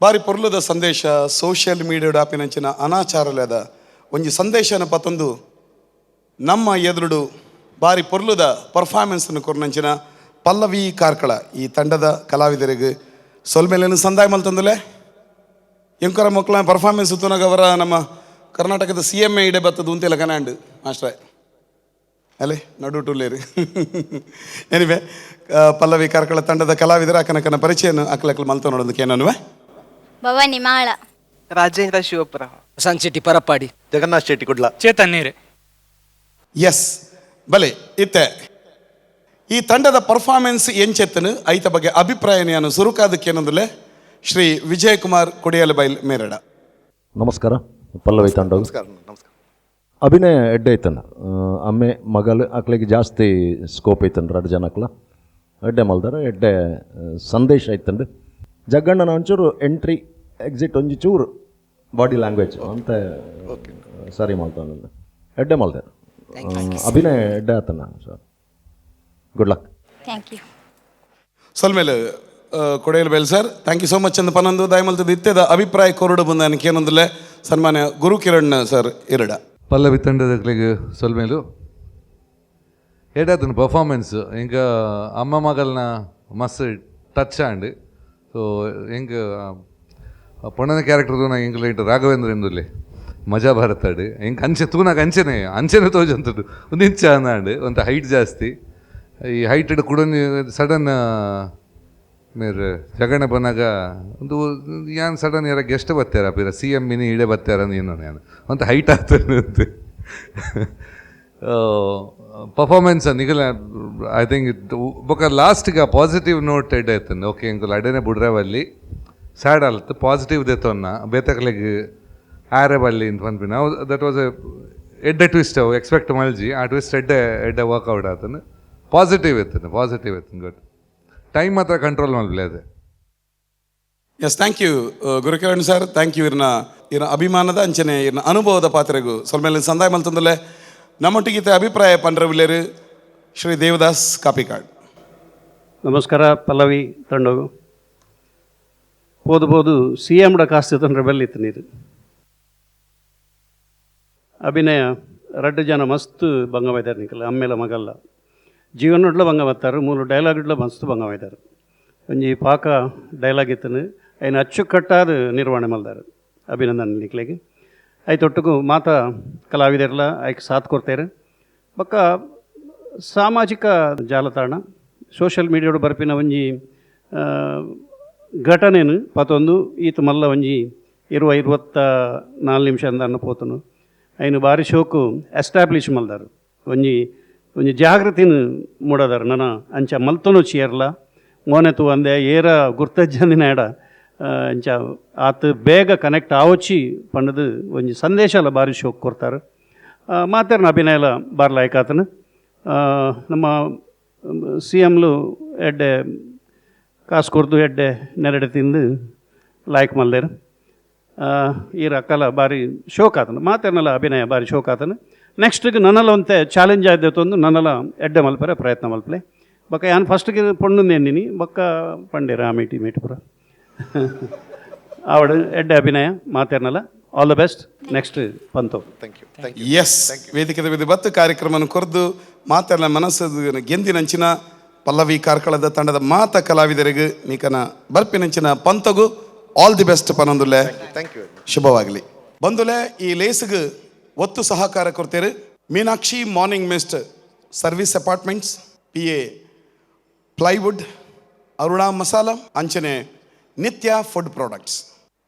ಬಾರಿ ಪೊರ್ಲುದ ಸಂದೇಶ ಸೋಷಿಯಲ್ ಮೀಡಿಯಾ ಆಪಿನಂಚಿನ ಅನಾಚಾರಲದ ಒಂಜಿ ಸಂದೇಶನ ಪತ್ತೊಂದು ನಮ್ಮ ಎದುರುಡು ಬಾರಿ ಪೊರ್ಲುದ ಪರ್ಫಾರ್ಮೆನ್ಸ್ ಕೊರ್ನಂಚಿನ ಪಲ್ಲವಿ ಕಾರ್ಕಳ ಈ ತಂಡದ ಕಲಾವಿದರಿಗೆ ಸೊಲ್ಮೇಲೇನು ಸಂದಾಯ ಮಲ್ತಂದುಲೆ ಎಂಕರ ಮಕ್ಕಳ ಪರ್ಫಾರ್ಮೆನ್ಸ್ ತುನಗವರ ನಮ್ಮ ಕರ್ನಾಟಕದ C M A ಇಡೆ ಬತ್ತದ ಉಂತಿಲ್ಲ ಕನಾಂಡು ಮಾಸ್ಟ್ರೆ ಅಲ್ಲೇ ನಡು ಟುಲ್ಲೇರಿ. ಎನಿವೆ ಪಲ್ಲವಿ ಕಾರ್ಕಳ ತಂಡದ ಕಲಾವಿದರ ಅಕ್ಕನಕ್ಕನ ಪರಿಚಯನ ಅಕ್ಕಲಕ್ಕಲ ಮಲ್ತ ನೋಡೋದಕ್ಕೆ ಏನನ್ನುವೆ ಭವಾನಿ ಮಾಳ ರಾಜೇಂದ್ರ ಶಿವಪುರ ಸನ್ ಸಿಟಿ ಪರಪ್ಪಾಡಿ ಜಗನ್ನಾಥ್ ಶೆಟ್ಟಿ ಕುಡ್ಲ ಚೇತನ್ ನೀರೆ. ಎಸ್ ಬಲೆ ಇತ್ತೆ ಈ ತಂಡದ ಪರ್ಫಾರ್ಮೆನ್ಸ್ ಎಂಚೆತ್ತನು ಐತ ಬಗ್ಗೆ ಅಭಿಪ್ರಾಯನ ಸುರುಕಾದಕ್ಕೇನಂದ್ರೆ ಶ್ರೀ ವಿಜಯಕುಮಾರ್ ಕೊಡಿಯಲಬೈಲ್ ಮೇರಡ. ನಮಸ್ಕಾರ ಪಲ್ಲವಿ ತಂಡ. ನಮಸ್ಕಾರ ನಮಸ್ಕಾರ. ಅಭಿನಯ ಎಡ್ಡೆ ಐತನ ಅಮ್ಮೆ ಮಗಲು ಅಕ್ಲಿಗೆ ಜಾಸ್ತಿ ಸ್ಕೋಪ್ ಐತನ್ ಎರಡು ಜನ ಅಕ್ಲ ಎಡ್ಡೆ ಮಲ್ದಾರ ಎಡ್ಡೆ ಸಂದೇಶ ಐತಂದು ಜಗ್ಗಣ್ಣನ ಒಂಚೂರು ಎಂಟ್ರಿ ಎಕ್ಸಿಟ್ ಒಂಜಿ ಚೂರು ಬಾಡಿ ಲ್ಯಾಂಗ್ವೇಜ್ ಅಂತ ಸರಿ ಮಲ್ತಾನ ಎಡ್ಡೆ ಮಲ್ದಾರ ಅಭಿನಯ ಎಡ್ಡೆ ಆತನ sir. Good luck. Thank you. ಸೊಲ್ಮೇಲೆ Kodiyalbail sir thank you so much ಅಂದ ಪನ್ನೊಂದು ದಯಮಲ್ತದ ಇತ್ತೆದ ಅಭಿಪ್ರಾಯ ಕೋರಡು ಬಂದ ಏನಂದ್ರೆ ಸನ್ಮಾನ್ಯ ಗುರು ಕಿರಣ್ ಸರ್ ಇರಡ. ಪಲ್ಲವಿ ತಂಡದಕ್ಲಿಗೆ ಸೊಲ್ಮೇಲು ಏಟಾತನ ಪರ್ಫಾರ್ಮೆನ್ಸ್ ಎಂಕ ಅಮ್ಮ ಮಗಲ್ನ ಮಸ್ತ್ touch and so ಎಂಕ್ ಪೊಣ್ಣನ ಕ್ಯಾರೆಕ್ಟರ್ ತೂನ ಎಂಕ್ ಇಟ್ಟು ರಾಘವೇಂದ್ರ ಎಂದುಲ್ಲೆ ಮಜಾ ಭಾರತಾಡು ಎಂಕ್ ಅಂಚೆ ತೂನಾಗ ಅಂಚೆನೆ ಅಂಚೆನೆ ತೋಜಂತದ್ದು ಒಂದು ಇಂಚ ಅಂದಾಂಡು ಒಂತ ಹೈಟ್ ಜಾಸ್ತಿ ಈ ಹೈಟೆಡ್ ಕೂಡ ಸಡನ್ ಮೇರ್ ಜಗಣ ಬಂದಾಗ ಒಂದು ಯಾನ್ ಸಡನ್ ಯಾರ ಗೆಸ್ಟ್ ಬರ್ತಾರ ಪಿರ C M mini ಇಡೆ ಬರ್ತಾರ ನೀನು ನಾನು ಅಂತ ಹೈಟ್ ಆಗ್ತದೆ ಅಂತ ಪರ್ಫಾರ್ಮೆನ್ಸ್ ನಿಗಲ I think it ಬೊಕ ಲಾಸ್ಟ್ಗೆ ಪಾಸಿಟಿವ್ ನೋಟ್ ಎಡ್ಡೆ ಆಯ್ತಂದು ಓಕೆ ಎಂಕುಲು ಅಡೆನೆ ಬುಡ್ರವಲ್ಲಿ ಸ್ಯಾಡ್ ಆಲತ್ತು ಪಾಸಿಟಿವ್ ದೆತ್ತೊನ್ನ ಬೇತಕಲೆಗ್ ಆರೆ ಬಲ್ಲಿ ಅಂತ ಪನ್ಪಿನ that was A ಎಡ್ಡೆ ಟ್ವಿಸ್ಟ್ ಅವು ಎಕ್ಸ್ಪೆಕ್ಟ್ ಮಲ್ಜಿ ಆ ಟ್ವಿಸ್ಟ್ ಎಡ್ಡೆ ಎಡ್ಡೆ ವರ್ಕೌಟ್ ಆತನು ಪಾಸಿಟಿವ್ ಇತ್ತು ಪಾಸಿಟಿವ್ ಇತ್ತು ಗುಡ್ ಟೈಮ್ ಮಾತ್ರ ಕಂಟ್ರೋಲ್ ಮಲ್ಪಲೆ ಅದೇ. Yes thank you Gurukiran sir thank you. ಇರ್ನ ಇರ್ನ ಅಭಿಮಾನದ ಅಂಚನೆ ಇರ್ನ ಅನುಭವದ ಪಾತ್ರೆಗೂ ಸ್ವಲ್ಪ ಸಂದಾಯ ಮಲ್ತಂದಲೆ ನಮ್ಮೊಟ್ಟಿಗೆ ಅಭಿಪ್ರಾಯ ಪಂಡ್ರವಿಲ್ಲೇರು ಶ್ರೀ ದೇವದಾಸ್ ಕಾಪಿಕಾಡ್. ನಮಸ್ಕಾರ ಪಲ್ಲವಿ ತಂಡಗು ಪೋದು ಪೋದು ಸಿ ಎಮ್ ಕಾಸ್ತಿ ತಂಡ್ರೆ ಬೆಲ್ಲಿತ್ತು ನೀರು ಅಭಿನಯ ರಡ್ಡು ಜನ ಮಸ್ತ್ ಭಂಗವಾಯ್ದಾರೆ ನಿಕಲ್ಲ ಅಮ್ಮೇಲ ಮಗಲ್ಲ ಜೀವನಡ್ಲ ಭಂಗ ಬರ್ತಾರೆ ಮೂಲು ಡೈಲಾಗ್ಡ್ಲ ಮಸ್ತ್ ಭಂಗವಾಯ್ದಾರೆ ಒಂಜಿ ಪಾಕ ಡೈಲಾಗ್ ಇತ್ತನು ಐನ ಅಚ್ಚುಕಟ್ಟಾದ ನಿರ್ವಹಣೆ ಮಲ್ದಾರೆ ಅಭಿನಂದನೆ ನಿಕ್ಲೆಗ್ ಐತೊಟ್ಟುಗು ಮಾತಾ ಕಲಾವಿದರೆಲ್ಲ ಐಕ್ ಸಾಥ್ ಕೊಡ್ತಾರೆ ಬೊಕ್ಕ ಸಾಮಾಜಿಕ ಜಾಲತಾಣ ಸೋಷಿಯಲ್ ಮೀಡಿಯಾಡು ಬರ್ಪಿನ ಒಂಜಿ ಘಟನೆನು ಪತೊಂದು ಈತ ಮಲ್ಲ ಒಂಜಿ 24 ನಿಮಿಷ ಅಂದ ಪೋತನು ಐನು ಬಾರಿ ಶೋಕು ಎಸ್ಟಾಬ್ಲಿಷ್ ಮಲ್ದಾರು ಒಂಜಿ ಒಂಜಿ ಜಾಗೃತಿನ ಮೂಡದಾರ ನನ ಅಂಚ ಮಲ್ತನು ಚೇರ್ಲ ಮೋನೆತು ಅಂದೆ ಏರ ಗುರ್ತಜ್ಜಂದಿನ ಎಡ ಅಂಚ ಆತ ಬೇಗ ಕನೆಕ್ಟ್ ಆವಚ್ಚಿ ಪಂಡದು ಒಂಜಿ ಸಂದೇಶಲ ಬಾರಿ ಶೋಕ್ ಕೊಡ್ತಾರೆ ಮಾತಾರ್ನ ಅಭಿನಯಲ ಬಾರಿ ಲಾಯ್ಕಾತನು ನಮ್ಮ ಸಿ ಎಮ್ಲು ಎಡ್ಡೆ ಕಾಸು ಕೊರ್ದು ಎಡ್ಡೆ ನೆರಡೆ ತಿಂದು ಲಾಯ್ಕ್ ಮಲ್ದೇರು ಈ ರಕ್ಕಲ ಬಾರಿ ಶೋಕ್ ಆತನು ಮಾತೇನಲ್ಲ ಅಭಿನಯ ಬಾರಿ ಶೋಕ್ ಆತನು ನೆಕ್ಸ್ಟ್ಗೆ ನನ್ನಲ್ಲ ಒಂತೆ ಚಾಲೆಂಜ್ ಆಯ್ತು ನನ್ನಲ್ಲ ಎಡ್ಡೆ ಮಲ್ಪರೆ ಪ್ರಯತ್ನ ಮಲ್ಪಲೆ ಬೊಕ್ಕ ಯಾನ್ ಫಸ್ಟ್ಗೆ ಪೊಣ್ಣು ಬೊಕ್ಕ ಪಂಡೇರ ಆ ಮೀಟಿ ಮೀಟಿ ಪೂರ ಆವಡು ಎಡ್ಡೆ ಅಭಿನಯ ಮಾತೇರ್ನಲ್ಲ. All the best. Next ಪಂತೋ. Thank you, thank you. S, ವೇದಿಕೆದ ವಿಧಿ ಬತ್ತು ಕಾರ್ಯಕ್ರಮನ ಕೊರ್ದು ಮಾತೆಲ್ಲ ಮನಸ್ಸು ಗೆಂದಿನಂಚಿನ ಪಲ್ಲವಿ ಕಾರ್ಕಳದ ತಂಡದ ಮಾತ ಕಲಾವಿದರಿಗೆ ನಿಕನ ಬರ್ಪಿನಂಚಿನ ಪಂತಗು ಆಲ್ the best ಪನೊಂದುಲ್ಲೆ. Thank you. ಶುಭವಾಗಲಿ. ಬಂದುಲೆ ಈ ಲೇಸ್ಗ್ ಒತ್ತು ಸಹಕಾರ ಕೊಡ್ತೇರು Meenakshi morning mist service apartments, PA plywood, Aruna masala, ಅಂಚನೆ ನಿತ್ಯ ಫುಡ್ ಪ್ರಾಡಕ್ಟ್ಸ್.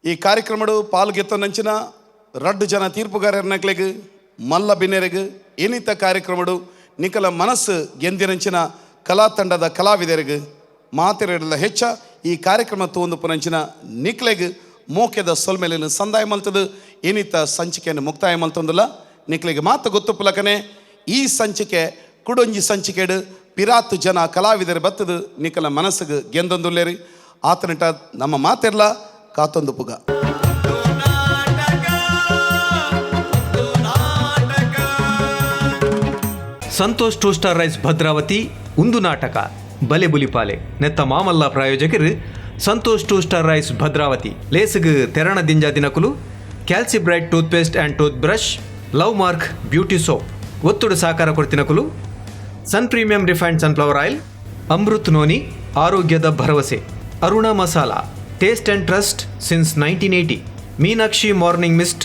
ಈ ಕಾರ್ಯಕ್ರಮಡು ಪಾಲ್ಗೆತ್ತನಂಚಿನ ರಡ್ಡು ಜನ ತೀರ್ಪುಗಾರರ್ನಕ್ಲೆಗ್ ಮಲ್ಲ ಬಿನ್ನೆರೆಗ್ ಏನಿತ ಕಾರ್ಯಕ್ರಮಡು ನಿಕಲ ಮನಸ್ಸು ಗೆಂದಿನಂಚಿನ ಕಲಾ ತಂಡದ ಕಲಾವಿದರಿಗೆ ಮಾತೆರೆಡಲ ಹೆಚ್ಚ ಈ ಕಾರ್ಯಕ್ರಮ ತೂಂದು ಪುನಂಚಿನ ನಿಕ್ಲೆಗ್ ಮೋಕೆದ ಸೊಲ್ಮೆಲಿನ ಸಂದಾಯ ಮಲ್ತದು ಏನಿತ ಸಂಚಿಕೆಯನ್ನು ಮುಕ್ತಾಯ ಮಲ್ತೊಂದುಲ್ಲ. ನಿಕ್ಲೆಗ್ ಮಾತು ಗೊತ್ತು ಪುಲಕನೆ ಈ ಸಂಚಿಕೆ ಕುಡೊಂಜಿ ಸಂಚಿಕೆಡು ಪಿರಾತು ಜನ ಕಲಾವಿದರು ಬತ್ತದು ನಿಕಲ ಮನಸ್ಸಿಗೆ ಗೆಂದೊಂದುಲ್ಲೇರಿ. ಆತನಿಟ ನಮ್ಮ ಮಾತಿರ್ಲ ಕಾತೊಂದು ಪುಗ. Santosh two star rice Bhadravati ಉಂದು ನಾಟಕ ಬಲೆ ಬುಲಿಪಾಲೆ ನೆತ್ತ ಮಾಮಲ್ಲ ಪ್ರಾಯೋಜಕರು Santosh two star rice Bhadravati. ಲೇಸುಗು ತೆರಣ ದಿಂಜ ದಿನಕುಲು Calci bright toothpaste and tooth brush, love mark beauty soap. ಒತ್ತುಡು ಸಾಕಾರ ಕೊಡ್ತಿನಕುಲು Sun premium refined sunflower oil, Amrut noni ಆರೋಗ್ಯದ ಭರವಸೆ, Aruna masala taste and trust since 1980, Meenakshi morning mist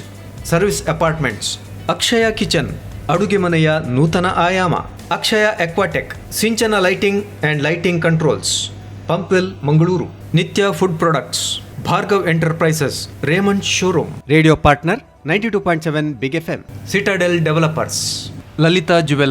service apartments, Akshaya kitchen ಅಡುಗೆ ಮನೆಯ ನೂತನ ಆಯಾಮ, Akshaya Aquatech Sinchana lighting and lighting controls, Pumpwell Mangaluru, Nitya food products, Bhargav enterprises, Raymond showroom, radio partner 92.7 big FM, citadel developers, Lalitha jewellery.